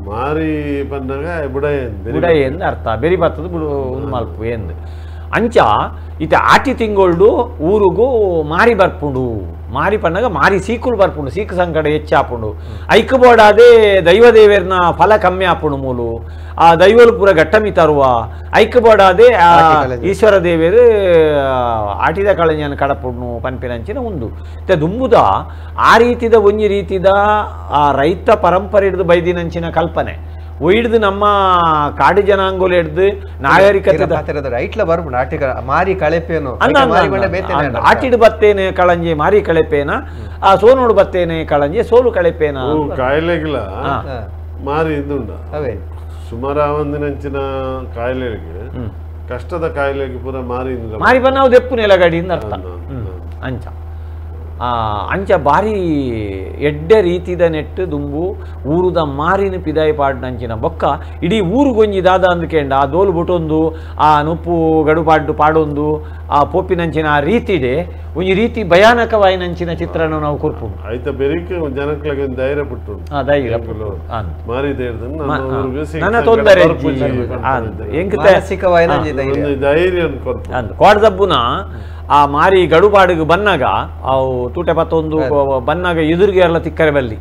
ಮಾರಿ ಬಂದಾಗ ಬುಡಯ ಬುಡಯ ಎಂದು ಅರ್ಥ ಬೆರಿ ಬರ್ತದ ಬುಡು ಮಲ್ಪು ಎಂದು ಅಂಚ ಇತ ಆಟಿ ತಿಂಗೊಳ್ಡು ಊರುಗು ಮಾರಿ ಬರ್ಪುಂಡು ಮಾರಿ ಪಣ್ಣಗ ಮಾರಿ ಸೀಕುಲು ಬರ್ಪುಂಡು ಸೀಕು ಸಂಕಟ ಹೆಚ್ಚಾಪುಂಡು ಐಕ್ ಬೋಡಾದೆ ದೈವ ದೇವೇರ್ನ ಫಲ ಕಮ್ಮಿ ಆಪುಂಡು ಮೂಲು ಆ ದೈವಲು ಪೂರ ಗಟ್ಟಮಿ ತರುವ ಐಕ್ ಬೋಡಾದೆ ಆ ಈಶ್ವರ ದೇವೇರು ಆಟಿದ ಕಳಂಜನ ಕಡಪುಣ್ಣು ಪನ್ಪಿನಂಚಿನ ಉಂದು ದುಂಬುದ ಆ ರೀತಿದ ಒಂಜಿ ರೀತಿದ ಆ ರೈತ ಪರಂಪರೆ ಹಿಡಿದು ಬೈದಿನಂಚಿನ ಕಲ್ಪನೆ ಒಯ್ದು ನಮ್ಮ ಕಾಡು ಜನಾಂಗೋಲು ಹಿಡ್ದು ನಾಗರಿಕತೆ ಮಾರಿ ಕಳೆಪೇನು ಆಟಿಡು ಬತ್ತೇನೆ ಕಳಂಜಿ ಮಾರಿ ಕಳೆಪೇನ ಆ ಸೋನೋಡು ಬತ್ತೇನೆ ಕಳಂಜಿ ಸೋಲು ಕಳೆಪೇನ ಕಾಯಿಲೆಗಳ ಮಾರಿ ಇಂದುಂಡ ಸುಮಾರು ಒಂದಿನಂಚಿನ ಕಾಯಿಲೆಗೆ ಕಷ್ಟದ ಕಾಯಿಲೆಗೆ ಪೂರ ಮಾರಿ ಮಾರಿ ಬನ್ನ ದೆಪ್ಪು ನೆಲಗಡಿಯಿಂದ ಅರ್ಥ ಅಂಚ ಅಂಚ ಬಾರಿ ಎಡ್ಡೆ ರೀತಿದ ನೆಟ್ಟು ದುಂಬು ಊರುದ ಮಾರಿನ ಪಿದಾಯಿ ಪಾಡ್ನಂಚಿನ ಬೊಕ್ಕ ಇಡೀ ಊರುಗೊಂಜಿ ದಾದ ಅಂದ್ಕೇಂಡ ಆ ದೋಲು ಬುಟೊಂದು ಆ ನುಪ್ಪು ಗಡುಪಾಡ್ಡು ಪಾಡೊಂದು ಆ ಪೋಪಿನಂಚಿನ ಆ ರೀತಿಡೆ ಒಂಜಿ ರೀತಿ ಭಯಾನಕವಾಯಿನಂಚಿನ ಚಿತ್ರಣ ನಾವು ಕೊರ್ಪು ಆಯ್ತ ಬೆರಿಕೆ ಜನಕ್ಲೆಗೆ ಒಂದು ಧೈರ್ಯ ಪುಟ್ಟು ಧೈರ್ಯ ಮಾರಿ ನನ್ನ ತೊಂದರೆ ಧೈರ್ಯ ಕೋಡದಬ್ಬುನ ಆ ಮಾರಿ ಗಡುಪಾಡಿಗೆ ಬನ್ನಾಗ ಅವು ತೂಟೆ ಪತ್ತೊಂದು ಬನ್ನಾಗ ಎದುರಿಗೆ ಎಲ್ಲ ತಿಕ್ಕರೆ ಬಲ್ಲಿ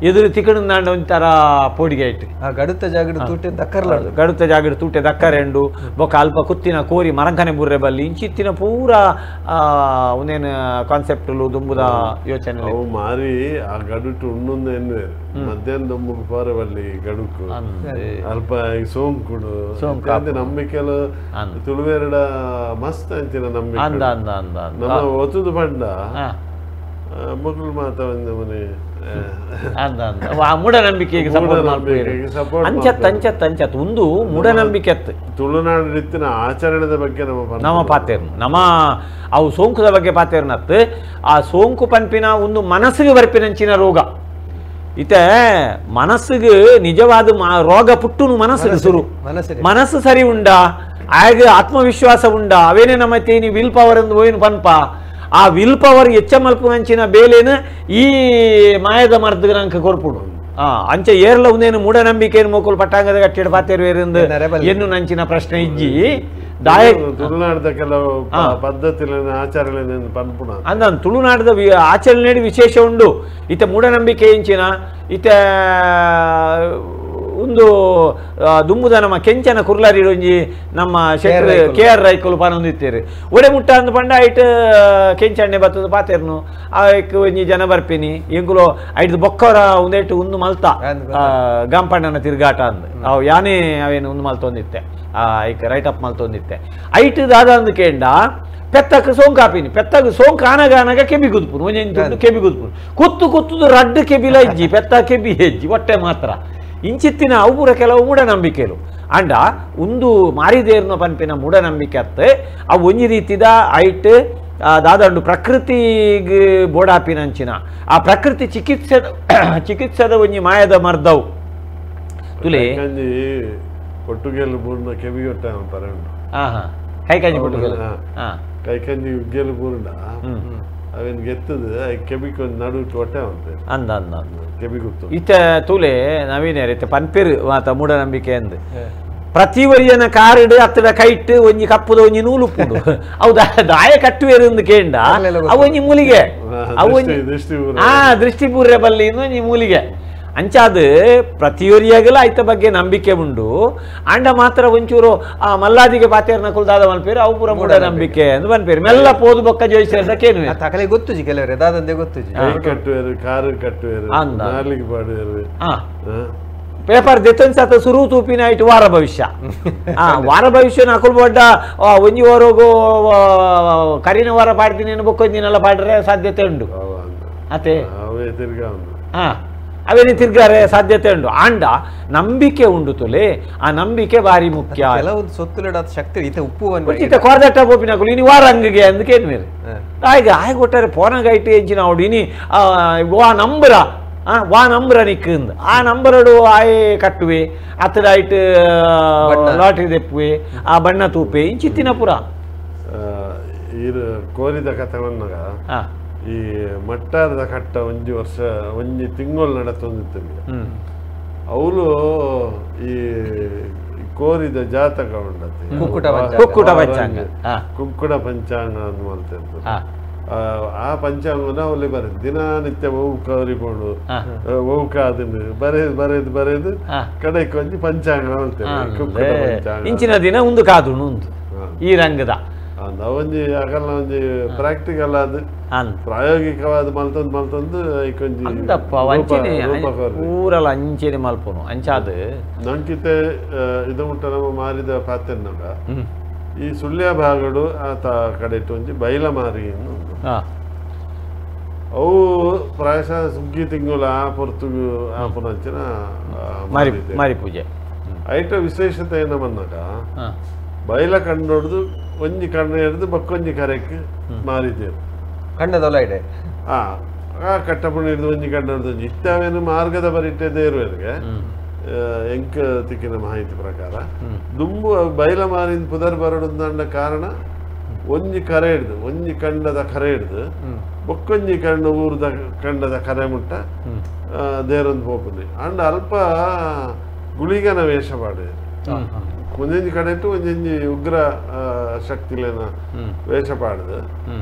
ಎದುರು ತಿಕ್ಕಣ ಒಂಥರ ಪೋಡಿಗೆ ಇಟ್ಟು ಗಡುತ್ತ ಜಾಗಡು ತೂಟೆ ದಕ್ಕರ್ಲ ಗಡುತ್ತ ಜಾಗಡು ತೂಟೆ ದಕ್ಕರೆಂಡು ಬೊಕ್ಕ ಅಲ್ಪ ಕುತ್ತಿನ ಕೋರಿ ಮರಂಕನೆ ಬುರ್ರೆ ಬಲ್ಲಿ ಇಂಚಿತ್ತಿನ ಪೂರ ಒಂದೇನು ಕಾನ್ಸೆಪ್ಟ್ ದುಂಬುದ ಯೋಚನೆ ಅವು ಮಾರಿ ಆ ಗಡುಟು ಉಣ್ಣೊಂದು ಎನ್ನುವೇರು ಮಧ್ಯಾಹ್ನ ದುಂಬುಗೆ ಪೋರೆ ಬಲ್ಲಿ ಗಡುಕು ಅಲ್ಪ ಸೋಂಕುಡು ನಂಬಿಕೆಲು ತುಳುವೆರಡ ಮಸ್ತ್ ಅಂಚಿನ ನಂಬಿಕೆ ನಮ್ಮ ಒತ್ತುದು ಪಂಡ ಮಗಳು ಮಾತ ಒಂದು ಮನೆ ಮೂಢನಂಬಿಕೆಗೆ ಅಂಚತ್ ಅಂಚತ್ ಅಂಚತ್ ಒಂದು ಮೂಢನಂಬಿಕೆ ತುಳುನಾಡಿನ ಆಚರಣೆದ ಬಗ್ಗೆ ನಮ್ಮ ನಮ್ಮ ಪಾತೇರ್ನು ನಮ್ಮ ಅವು ಸೋಂಕುದ ಬಗ್ಗೆ ಪಾತೇರ್ನತ್ತು ಆ ಸೋಂಕು ಪನ್ಪಿನ ಒಂದು ಮನಸ್ಸಿಗೆ ಬರ್ಪಿನಂಚಿನ ರೋಗ ಇತ್ತೆ ಮನಸ್ಸಿಗೆ ನಿಜವಾದ ರೋಗ ಪುಟ್ಟುನು ಮನಸ್ಸಿಗೆ ಸುರು ಮನಸ್ಸು ಸರಿ ಉಂಡ ಆಗ ಆತ್ಮವಿಶ್ವಾಸ ಉಂಡ ಅವೇನೇ ನಮ್ಮ ತೇನಿ will power ಎಂದು ಓಯ್ನು ಪನ್ಪ ಆ will power ಎಚ್ಚ ಮಲ್ಪುನಂಚಿನ ಬೇಲೇನು ಈ ಮಾಯದ ಮರ್ದ ನಂಗೆ ಕೊರ್ಪುಡು ಅಂಚೆ ಏರ್ಲ ಒಂದೇನು ಮೂಢನಂಬಿಕೆಯನ್ನು ಮೋಕುಲು ಪಟ್ಟಾಂಗದ ಕಟ್ಟಿಡ ಪಾತೇರು ಎನ್ನು ನಂಚಿನ ಪ್ರಶ್ನೆ ಇಜ್ಜಿ ದಾಯ ತುಳುನಾಡದ ಕೆಲವು ಪದ್ಧತಿಗಳನ್ನು ಆಚರಣೆ ಪನ್ಪುಣ ಅಂದ ತುಳುನಾಡದ ಆಚರಣೆ ವಿಶೇಷ ಉಂಡು ಇತ್ತ ಮೂಢನಂಬಿಕೆ ಇಂಚಿನ ಇತ್ತ ಒಂದು ದುಂಬುದ ನಮ್ಮ ಕೆಂಚನ ಕುರ್ಲಾರಿ ಒಂಜಿ ನಮ್ಮ ಶೆಟ್ರು ಕೆ ಆರ್ ರೈಕುಲು ಪಾನೊಂದಿತ್ತೇರು ಒಡೆ ಮುಟ್ಟ ಅಂದ್ ಪಂಡ ಐಟ್ ಕೆಂಚಣ್ಣೆ ಬತ್ತದ ಪಾತೇರ್ನು ಆಯ್ಕ್ ಒಂಜಿ ಜನ ಬರ್ಪಿನಿ ಎಂಕುಲು ಐಟ್ ಬೊಕ್ಕವರ ಒಂದೇಟು ಒಂದು ಮಲ್ತ ಗಾಂಪಣ್ಣನ ತಿರುಗಾಟ ಅಂದ್ ಅವು ಯಾನೇ ಅವೇನು ಒಂದು ಮಲ್ತೊಂದಿತ್ತೆ ಐಕ್ ರೈಟ್ ಅಪ್ ಮಲ್ತೊಂದಿತ್ತೆ ಐಟ್ ದಾದ ಅಂದ್ ಕೇಂಡ ಪೆತ್ತಕ್ಕೆ ಸೋಂಕು ಆಪಿನಿ ಪೆತ್ತಕ್ಕೆ ಸೋಂಕು ಆನಗ ಆನಗ ಕೆಬಿ ಗುದ್ಪುನು ಒಂಜೊಂದು ಕೆಬಿ ಗುದ್ಪುನು ಕುತ್ತು ಕುತ್ತುದು ರಡ್ಡು ಕೆಬಿಲ ಇಜ್ಜಿ ಪೆತ್ತ ಕೆಬಿ ಹೆಜ್ಜಿ ಹೊಟ್ಟೆ ಮಾತ್ರ ಇಂಚಿತ್ತಿನ ಅವು ಪೂರ ಕೆಲವು ಮೂಢನಂಬಿಕೆಲು ಅಂಡ ಒಂದು ಮಾರಿದೇರ್ನ ಪನ್ಪಿನ ಮೂಢನಂಬಿಕೆ ಅತ್ತೆ ಅವು ಒಂಜಿ ರೀತಿದ ಐಟ್ ದಾದಂಡು ಪ್ರಕೃತಿಗೆ ಬೋಡಾಪಿನಂಚಿನ ಆ ಪ್ರಕೃತಿ ಚಿಕಿತ್ಸೆ ಚಿಕಿತ್ಸೆದ ಒಂಜಿ ಮಾಯದ ಮರ್ದವು ತುಲೆ ಒಟ್ಟುಗೆಲ್ಲು ಬೂರ್ಣ ಕೆಬಿಗೊಟ್ಟ ಪರಂಡು ಹಾ ಹಾ ಕೈಕಂಜಿ ಪೊಟ್ಟುಗೆಲ್ಲು ಕೈಕಂಜಿ ಉಗ್ಗೆಲು ಬೂರ್ಣ ಅವೇನು ಗೆತ್ತದ ಕೆಬಿಗೆ ಒಂದು ನಡು ಹೊಟ್ಟೆ ಉಂಟು ಅಂದ ಅಂದ ಕೆಬಿ ಗೊತ್ತು ಇತ್ತ ತೂಲೆ ನವೀನ ಇತ್ತ ಪನ್ಪೇರು ಮಾತ ಮೂಢನಂಬಿಕೆ ಅಂದ್ ಪ್ರತಿ ವರಿಯನ ಕಾರಿಡು ಅತ್ತಡ ಕೈಟ್ಟು ಒಂಜಿ ಕಪ್ಪುದ ಒಂಜಿ ನೂಲು ಉಪ್ಪುಂಡು ಅವು ದಾಯ ಕಟ್ಟುವೇರು ಅಂದ್ ಕೇಂಡ ಅವು ಒಂಜಿ ಮೂಲಿಗೆ ಅವು ಒಂಜಿ ದೃಷ್ಟಿ ಪೂರ್ಯ ಬಲ್ಲಿ ಒಂಜಿ ಮೂಲಿಗೆ ಅಂಚಾದ ಪ್ರತಿಯೊರಿಯಾಗಲ ಐತ ಬಗ್ಗೆ ನಂಬಿಕೆ ಉಂಡು ಅಂಡ ಮಾತ್ರ ಒಂಚೂರು ಆ ಮಲ್ಲಾದಿಗೆ ಪಾತೇರ್ನ ಕುಲ್ದಾದ ಮಲ್ಪೇರು ಅವು ಪೂರ ಮೂಢನಂಬಿಕೆ ಅಂದ್ ಬನ್ಪೇರು ಮೆಲ್ಲ ಪೋದು ಬೊಕ್ಕ ಜೋಯಿಸೇರ್ದಕ್ಕೇನು ತಕಲೆ ಗೊತ್ತುಜಿ ಕೆಲವರು ದಾದಂದೆ ಗೊತ್ತುಜಿ ಕೈ ಕಟ್ಟುವೇರು ಕಾರು ಕಟ್ಟುವೇರು ನಾಲಿಗೆ ಪಾಡುವೇರು ಪೇಪರ್ ದೆತ್ತೊಂದು ಸತ ಸುರು ತೂಪಿನ ಐಟು ವಾರ ಭವಿಷ್ಯ ಆ ವಾರ ಭವಿಷ್ಯ ನಕುಲ್ ಬೊಡ್ಡ ಒಂಜಿ ವಾರೋಗು ಕರಿನ ವಾರ ಪಾಡ್ತೀನಿ ಬೊಕ್ಕೊಂದಿನೆಲ್ಲ ಪಾಡ್ರೆ ಸಾಧ್ಯತೆ ಉಂಡು ಅತೆ ಹಾ ಅವೇನು ತಿರ್ಗಾರೆ ಸಾಧ್ಯತೆ ಉಂಡು ಆಂಡ ನಂಬಿಕೆ ಉಂಡು ತುಲೆ ಆ ನಂಬಿಕೆ ಭಾರಿ ಮುಖ್ಯ ಕೆಲವೊಂದು ಸೊತ್ತುಲೆಡ ಶಕ್ತಿ ಇತ್ತೆ ಉಪ್ಪು ಇತ್ತೆ ಕೊರದಟ್ಟ ಪೋಪಿನಕುಲು ಇನಿ ವಾರ ಅಂಗಿಗೆ ಅಂದಕೇನು ಮೇರೆ ಆಯ್ಗ ಆಯ್ಗ ಒಟ್ಟಾರೆ ಪೋನಗ ಐಟು ಎಂಚಿನ ಅವಡು ಇನಿ ವಾ ನಂಬರ ವಾ ನಂಬರ ನಿಕ್ಕಿಂದ ಆ ನಂಬರಡು ಆಯ್ ಕಟ್ಟುವೆ ಅತ್ತಡ ಐಟ್ ಲಾಟ್ರಿ ದೆಪ್ಪುವೆ ಆ ಬಣ್ಣ ತೂಪೆ ಇಂಚಿತ್ತಿನ ಪುರ ಕೋರಿದ ಕಥೆ ಬಂದಾಗ ಈ ಮಟ್ಟಾರದ ಕಟ್ಟ ಒಂಜಿ ವರ್ಷ ಒಂಜಿ ತಿಂಗಳು ನಡತೊಂದಿತ್ತು ಅವಳು ಈ ಕೋರಿದ ಜಾತಕ ಉಂಡತೆ ಕುಕ್ಕುಟ ಪಂಚಾಂಗ ಕುಕ್ಕುಟ ಪಂಚಾಂಗ ಅಂತ ಮಾಡ್ತಿರ್ತಾರೆ ಆ ಪಂಚಾಂಗನ ಅವಲ್ಲಿ ಬರೆದು ದಿನನಿತ್ಯ ಒವು ಕೋರಿಪೋಡು ಒವು ಕಾದನ್ನು ಬರೆದು ಬರೆದು ಬರೆದು ಕಡೆಗೆ ಒಂಜಿ ಪಂಚಾಂಗ ಮಾಡ್ತೇವೆ ಕುಕ್ಕುಟ ಪಂಚಾಂಗ ಇಂಚಿನ ದಿನ ಒಂದು ಕಾದುನು ಉಂಟು ಈ ರಂಗದ ಒಂಜಿ ಅಗಲ್ನ ಒಂಜಿ ಪ್ರಾಕ್ಟಿಕಲ್ ಆದ ಪ್ರಾಯೋಗಿಕವಾದ ಮಲ್ತೊಂದು ಮಲ್ತೊಂದು ಐಕೊಂಜಿ ಅಂದಪ್ಪ ಅಂಚೆನೆ ಪೂರಲ ಅಂಚೆನೆ ಮಲ್ಪುನು ಅಂಚಾದ ನಂಕಿತೆ ಇದು ಉಂಟ ನಮ್ಮ ಮಾರಿದ ಪಾತೆನ್ನಗ ಈ ಸುಳ್ಯ ಭಾಗಡು ಆತ ಕಡೆ ಒಂಜಿ ಬೈಲ ಮಾರಿ ಅವು ಪ್ರಾಯಶಃ ಸುಗ್ಗಿ ತಿಂಗಳು ಆ ಪೊರ್ತುಗು ಆ ಪುನಂಚಿನ ಮಾರಿ ಪೂಜೆ ಐಟ ವಿಶೇಷತೆ ಏನ ಬಂದಾಗ ಬೈಲ ಕಂಡೊಡ್ದು ಒಂಜಿ ಕಣ್ಣು ಹಿಡಿದು ಬಕ್ಕೊಂಜಿ ಕರೆಕ್ ಮಾರಿದ್ದೇವೆ ಕಣ್ಣದೊಲ ಇದೆ ಆ ಕಟ್ಟಪುಣ ಹಿಡಿದು ಒಂಜಿ ಕಣ್ಣು ಹಿಡಿದು ಒಂಜಿ ಇತ್ತವೇನು ಮಾರ್ಗದ ಬರಿಟ್ಟೆ ಇರುವವರಿಗೆ ಎಂಕ ತಿಕ್ಕಿನ ಮಾಹಿತಿ ಪ್ರಕಾರ ದುಂಬು ಬೈಲ ಮಾರಿನ ಪುದರ್ ಬರಡುಂದ ಕಾರಣ ಒಂಜಿ ಕರೆ ಹಿಡ್ದು ಒಂಜಿ ಕಂಡದ ಕರೆ ಹಿಡ್ದು ಬೊಕ್ಕೊಂಜಿ ಕಣ್ಣು ಊರದ ಕಂಡದ ಕರೆ ಮುಟ್ಟ ದೇರೊಂದು ಪೋಪುನಿ ಅಂಡ್ ಅಲ್ಪ ಗುಳಿಗನ ವೇಷ ಮಾಡಿ ಒಂಜೊಂಜಿ ಕಡೆಟ್ಟು ಒಂಜೊಂಜಿ ಉಗ್ರ ಶಕ್ತಿಲೇನ ವೇಷ ಪಾಡ್ದು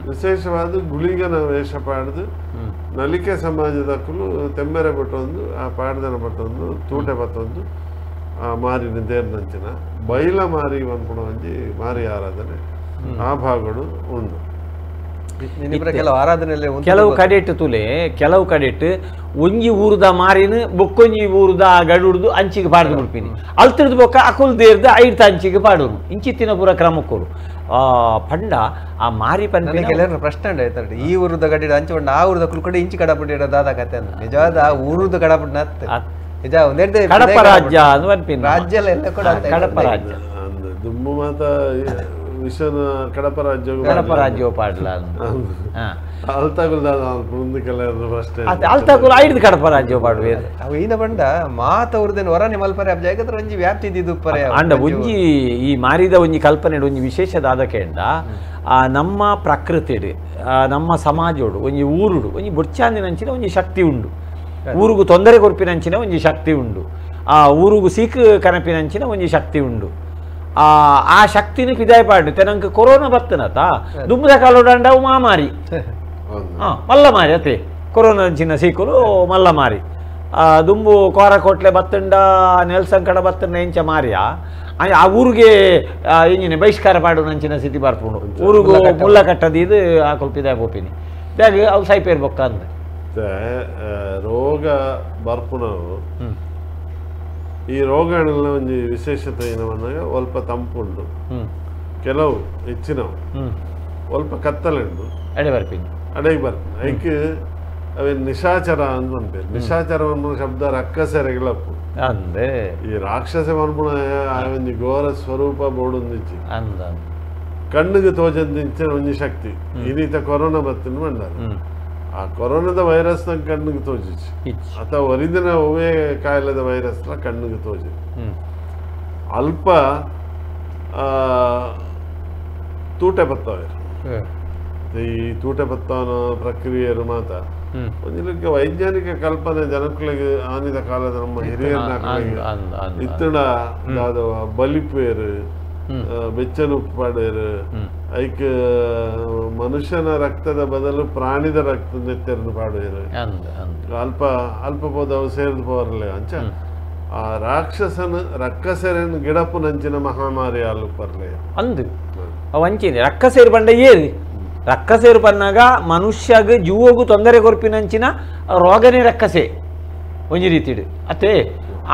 ವಿಶೇಷವಾದ ಗುಳಿಗನ ವೇಷ ಪಾಡ್ದು ನಲಿಕೆ ಸಮಾಜದಕ್ಕೂ ತೆಮ್ಮೆರೆ ಬಟ್ಟೊಂದು ಆ ಪಾಡ್ದನ ಬಟ್ಟೊಂದು ತೂಟೆ ಬತ್ತೊಂದು ಆ ಮಾರಿನ ದೇರ್ನಂಚಿನ ಬೈಲ ಮಾರಿ ಪನ್ಪುನ ಒಂಜಿ ಮಾರಿ ಆರಾಧನೆ ಆ ಭಾಗಡು ಉಂಡು. ಕೆಲವು ಆರಾಧನೆ ಕೆಲವು ಕಡೆಟ್ ತುಲೆ ಕೆಲವು ಕಡೆಟ್ ಒಂಜಿ ಊರುದ ಮಾರಿನ ಬೊಕ್ಕೊಂಜಿ ಊರುದ ಗಡುಡ್ದು ಅಂಚಿಗೆ ಪಾಡ್ದು ಬಿಡ್ಪಿನಿ ಅಲ್ತಿರ್ದು ಬೊಕ್ಕ ಅಕುಲ್ ದೇರ್ದ ಐಡ್ತ ಅಂಚಿಗೆ ಪಾಡೋನು ಇಂಚಿತ್ತಿನ ಪೂರ ಕ್ರಮಕ್ಕೋರು ಪಂಡ ಆ ಮಾರಿ ಪನ್ಪಿನ ಕೆಲವರು ಪ್ರಶ್ನೆ ಉಂಡು ಈ ಊರುದ ಗಡಿ ಅಂಚು ಉಂಡು ಆ ಊರುದ ಕುಲ್ಕಡೆ ಇಂಚಿ ಕಡಪಟ್ಟಿ ದಾದ ಕತೆ ಅಂದ್ರೆ ನಿಜವಾದ ಆ ಊರುದ ಕಡಪಟ್ಟಿನ ನಿಜ ಒಂದೆರಡು ಕಡಪ ರಾಜ್ಯ ಅದು ಪನ್ಪಿನ ರಾಜ್ಯ ಎಲ್ಲ ಕೂಡ ಕಡಪ ರಾಜ್ಯ ದುಂಬು ಮಾತ ವಿಶ್ವನ ಕಡಪ ರಾಜ್ಯ ಕಡಪ ರಾಜ್ಯ ಪಾಡ್ಲ ಅಲ್ತಾಗುಲ್ ಐದು ಕಡಪ ರಾಜ್ಯ ಪಾಡುವೆ ಅವು ಈನ ಬಂಡ ಮಾತ ಊರ್ದೇನು ಹೊರನೆ ಮಲ್ಪರೆ ಅಬ್ಜ ಯಾಕಂದ್ರೆ ಒಂಜಿ ವ್ಯಾಪ್ತಿ ಇದ್ದಿದ್ದು ಪರೆ ಅಂಡ ಒಂಜಿ ಈ ಮಾರಿದ ಒಂಜಿ ಕಲ್ಪನೆ ಒಂಜಿ ವಿಶೇಷದಾದ ಕೇಂಡ ಆ ನಮ್ಮ ಪ್ರಕೃತಿಡು ನಮ್ಮ ಸಮಾಜೋಡು ಒಂಜಿ ಊರುಡು ಒಂಜಿ ಬೊಡ್ಚಾಂದಿನಂಚಿನ ಒಂಜಿ ಶಕ್ತಿ ಉಂಡು ಊರುಗು ತೊಂದರೆ ಕೊರ್ಪಿನಂಚಿನ ಒಂಜಿ ಶಕ್ತಿ ಉಂಡು ಆ ಊರುಗು ಸೀಕು ಕನಪಿನಂಚಿನ ಒಂಜಿ ಶಕ್ತಿ ಉಂಡು ಆ ಆ ಶಕ್ತಿನ ಪಿದಾಯ ಪಾಡು ತೆನಂಕ ಕೊರೋನಾ ಬತ್ತನತ ದುಂಬುದ ಕಾಲೋಡಂಡ ಅವು ಮಹಾಮಾರಿ ಮಲ್ಲ ಮಾರಿ ಅತೆ ಕೊರೋನಾ ಅಂಚಿನ ಸೀಕುಲು ಮಲ್ಲ ಮಾರಿ ದುಂಬು ಕೋರಕೋಟ್ಲೆ ಬತ್ತಂಡ ನೆಲ್ಸಂಕಡ ಬತ್ತಂಡ ಇಂಚ ಮಾರಿಯ ಆ ಊರಿಗೆ ಇಂಜಿನ ಬಹಿಷ್ಕಾರ ಪಾಡುನಂಚಿನ ಸ್ಥಿತಿ ಬರ್ಪುಂಡು ಊರುಗು ಮುಲ್ಲ ಕಟ್ಟದಿದ್ದು ಆ ಕೊಲ್ಪಿದಾಯ ಪೋಪಿನಿ ಬ್ಯಾಗ್ ಅವು ಸೈಪೇರ್ ಬೊಕ್ಕ ಅಂದ ರೋಗ ಬರ್ಪುನವು ಈ ರೋಗಗಳ ಒಂಜಿ ವಿಶೇಷತೆ ಏನಂದಾಗ ಅಲ್ಪ ತಂಪುಂಡು ಕೆಲವು ಹೆಚ್ಚಿನವು ಅಲ್ಪ ಕತ್ತಲೆಂಡು ಅಡೆ ಬರ್ಪಿನಿ ಅಡೆಗೆ ಬರ್ಪಿನಿ ಐಕ್ ಅವೇನು ನಿಶಾಚರ ಅಂತ ಅನ್ಪೇರು ನಿಶಾಚರ ಅನ್ಪುನ ಶಬ್ದ ರಕ್ಕಸೆರೆಗಳಪ್ಪು ಅಂದೆ ಈ ರಾಕ್ಷಸ ಅನ್ಪುನ ಒಂಜಿ ಘೋರ ಸ್ವರೂಪ ಬೋಡುಂದಿಚ್ಚಿ ಕಣ್ಣಿಗೆ ತೋಜಂದಿಂಚಿನ ಒಂಜಿ ಶಕ್ತಿ ಈ ಕೊರೋನಾ ಬತ್ತಿನ ಬಂದಾರ ಆ ಕೊರೋನಾದ ವೈರಸ್ ನಂಗೆ ಕಣ್ಣಿಗೆ ತೋಜಿச்சு ಅಥವಾ ಒರಿದಿನ ಒವೇ ಕಾಯಿಲೆದ ವೈರಸ್ನ ಕಣ್ಣಿಗೆ ತೋಜಿ ಅಲ್ಪ ತೂಟೆ ಬತ್ತವೆ ಈ ತೂಟೆ ಬತ್ತವನ ಪ್ರಕ್ರಿಯೆಯರು ಮಾತ ಒಂಜಿ ವೈಜ್ಞಾನಿಕ ಕಲ್ಪನೆ ಜನಕ್ಕಳಿಗೆ ಆನಿದ ಕಾಲದ ನಮ್ಮ ಹಿರಿಯರ ಇತ್ತಡ ಬಲಿಪೇರು ಬೆಚ್ಚನು ಪಾಡೇರು ಐಕ್ ಮನುಷ್ಯನ ರಕ್ತದ ಬದಲು ಪ್ರಾಣಿದ ರಕ್ತ ನೆತ್ತೆರನ್ನು ಪಾಡುವೇರು ಅಲ್ಪ ಅಲ್ಪ ಪೋದವು ಸೇರ್ದು ಪೋರಲೆ ಅಂಚ ಆ ರಾಕ್ಷಸನ ರಕ್ಕಸೆರನ್ನು ಗಿಡಪ್ಪು ನಂಚಿನ ಮಹಾಮಾರಿ ಅಲ್ಲು ಪರ್ಲೆ ಅಂದು ಅವಂಚಿನ ರಕ್ಕಸೇರು ಬಂಡ ಏರಿ ರಕ್ಕಸೇರು ಪನ್ನಾಗ ಮನುಷ್ಯಗ ಜೀವಗೂ ತೊಂದರೆ ಕೊರ್ಪಿನಂಚಿನ ರೋಗನೇ ರಕ್ಕಸೆ ಒಂಜಿ ರೀತಿಡು ಅತ್ತೆ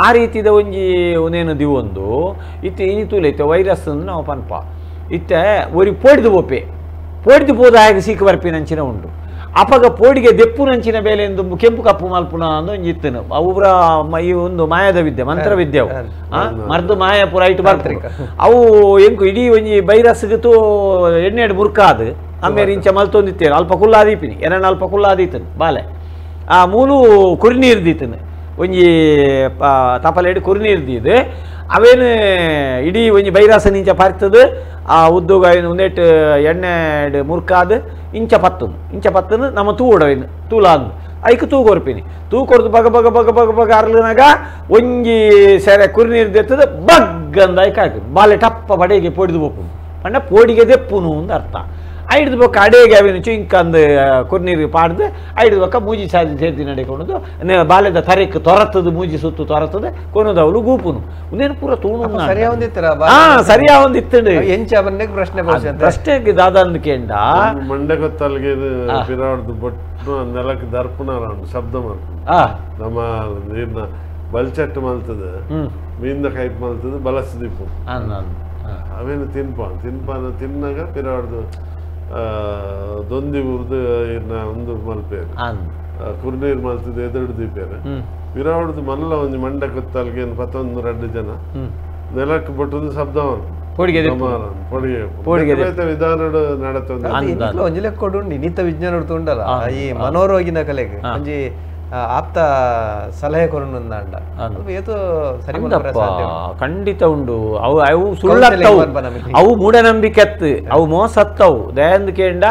ಆ ರೀತಿದ ಒಂಜಿ ಒಂದೇನು ದಿವೊಂದು ಇತ್ತೆ ಇನಿ ತೂಲೈತೆ ವೈರಸ್ ಅಂದು ನಾವು ಪನ್ಪ ಇತ್ತೆ ಒರಿ ಪೋಡಿದು ಪೋಪೆ ಪೋಡಿದು ಪೋದ ಹಾಗೆ ಸೀಕು ಬರ್ಪಿನಂಚಿನ ಉಂಡು ಅಪಗ ಪೋಡಿಗೆ ದೆಪ್ಪುನಂಚಿನ ಬೇಲೆ ಎಂದು ಕೆಂಪು ಕಪ್ಪು ಮಲ್ಪುನ ಅಂದು ಒಂಜಿ ಇತ್ತನು ಅವು ಪೂರ ಈ ಒಂದು ಮಾಯದ ವಿದ್ಯೆ ಮಂತ್ರ ವಿದ್ಯೆ ಅವು ಮರ್ದು ಮಾಯ ಪೂರ ಐಟು ಬರ್ತಾರೆ ಅವು ಎಂಕು ಇಡೀ ಒಂಜಿ ಬೈರಸ್ಗು ಎಣ್ಣೆಡು ಮುರ್ಕಾದು ಆಮೇಲೆ ಇಂಚ ಮಲ್ತೊಂದಿತ್ತೇನು ಅಲ್ಪ ಕುಲ್ಲಾದೀಪಿನಿ ಎರಡ್ ಅಲ್ಪ ಕುಲ್ಲಾದೀತನು ಬಾಲೆ ಆ ಮೂಲು ಕುರಿನೀರು ದೀತನು ಒಂಜಿ ತಪಲೇಡು ಕುರಿನೀರು ದೀದು ಅವೇನು ಇಡೀ ಒಂಜಿ ಬೈರಾಸನ ಇಂಚ ಪರ್ತದು ಆ ಉದ್ದುಗ ಒಂದೇಟು ಎಣ್ಣೆ ಮುರ್ಕಾದು ಇಂಚ ಪತ್ತನು ಇಂಚ ಪತ್ತನು ನಮ್ಮ ತೂಡವೇನು ತೂಲಾಂದು ಐಕ್ ತೂ ಕೊರ್ಪಿನಿ ತೂ ಕೊರ್ದು ಬಗ ಬಗ ಬಗ ಬಗ ಬಗ ಅರ್ಲನಾಗ ಒಂಜಿ ಸೆರೆ ಕುರಿನೀರು ದೆತ್ತದ ಬಗ್ ಅಂದ ಐಕ್ ಹಾಕು ಬಾಲೆ ಟಪ್ಪ ಬಡೆಗೆ ಪೊಡಿದು ಪೋಪುನು ಪಂಡ ಪೋಡಿಗೆ ದೆಪ್ಪುನು ಅಂದ ಅರ್ಥ ಐಡ್ದು ಬೊಕ್ಕ ಅಡೇಗೆ ಅವೇನು ಚುಂಕಂದು ಕುರ್ನೀರು ಪಾಡ್ದು ಐಡ್ದು ಬೊಕ್ಕ ಮೂಜಿ ಸಾದಿ ಸೇರ್ದಿ ನಡೆಕೊಂಡು ಬಾಲ್ಯದ ತರೆಕ್ ತೊರತದು ಮೂಜಿ ಸುತ್ತು ತೊರತದ ಕೊನದವಳು ಗೂಪುನು ಒಂದೇನು ಪೂರ ತೂಣು ಹಾ ಸರಿಯಾ ಒಂದಿತ್ತು ಪ್ರಶ್ನೆ ಪ್ರಶ್ನೆಗೆ ದಾದ ಕೇಂಡ ಮಂಡೆ ಗೊತ್ತಲ್ಗೆ ಪಿರಾಡ್ದು ಬೊಟ್ಟು ನೆಲಕ್ಕೆ ದರ್ಪಣ ಶಬ್ದ ಮಾಡ್ಕೊಂಡು ನಮ್ಮ ನೀರ್ನ ಬಲ್ಚಟ್ಟು ಮಲ್ತದ ಮೀನ್ದ ಕೈಪ್ ಮಲ್ತದ ಬಲಸದಿಪ್ಪು ಅವೇನು ತಿನ್ಪ ತಿನ್ಪಾನ ತಿನ್ನಾಗ ಪಿರಾಡ್ದು ದೊಂದಿ ಉರ್ದು ಇರ್ನ ಒಂದು ಮಲ್ಪೇರು ಕುರ್ನೀರು ಮಲ್ತದ ಎದುರು ದೀಪೇರು ಪಿರಾಡ್ದು ಮಲ್ಲ ಒಂಜಿ ಮಂಡೆ ಕೊತ್ತಲ್ಗೆ ಪತ್ತೊಂದು ರಡ್ಡು ಜನ ನೆಲಕ್ಕೆ ಬೊಟ್ಟೊಂದು ಶಬ್ದ ವಿಧಾನಡು ನಡತೊಂದು ಒಂಜಿ ಲೆಕ್ಕ ಉಂಡು ನಿತ್ತ ವಿಜ್ಞಾನ ಉಂಡಲ್ಲ ಈ ಮನೋರೋಗಿನ ಕಲೆಗೆ ಒಂಜಿ ಆಪ್ತ ಸಲಹೆ ಕೊರೊಂಡ ಸರಿ ಖಂಡಿತ ಉಂಡು ಅವು ಅವು ಸುಳ್ಳತ್ತವು ಅವು ಮೂಢನಂಬಿಕೆತ್ತು ಅವು ಮೋಸತ್ತವು ದಯಾಂದು ಕೇಂಡ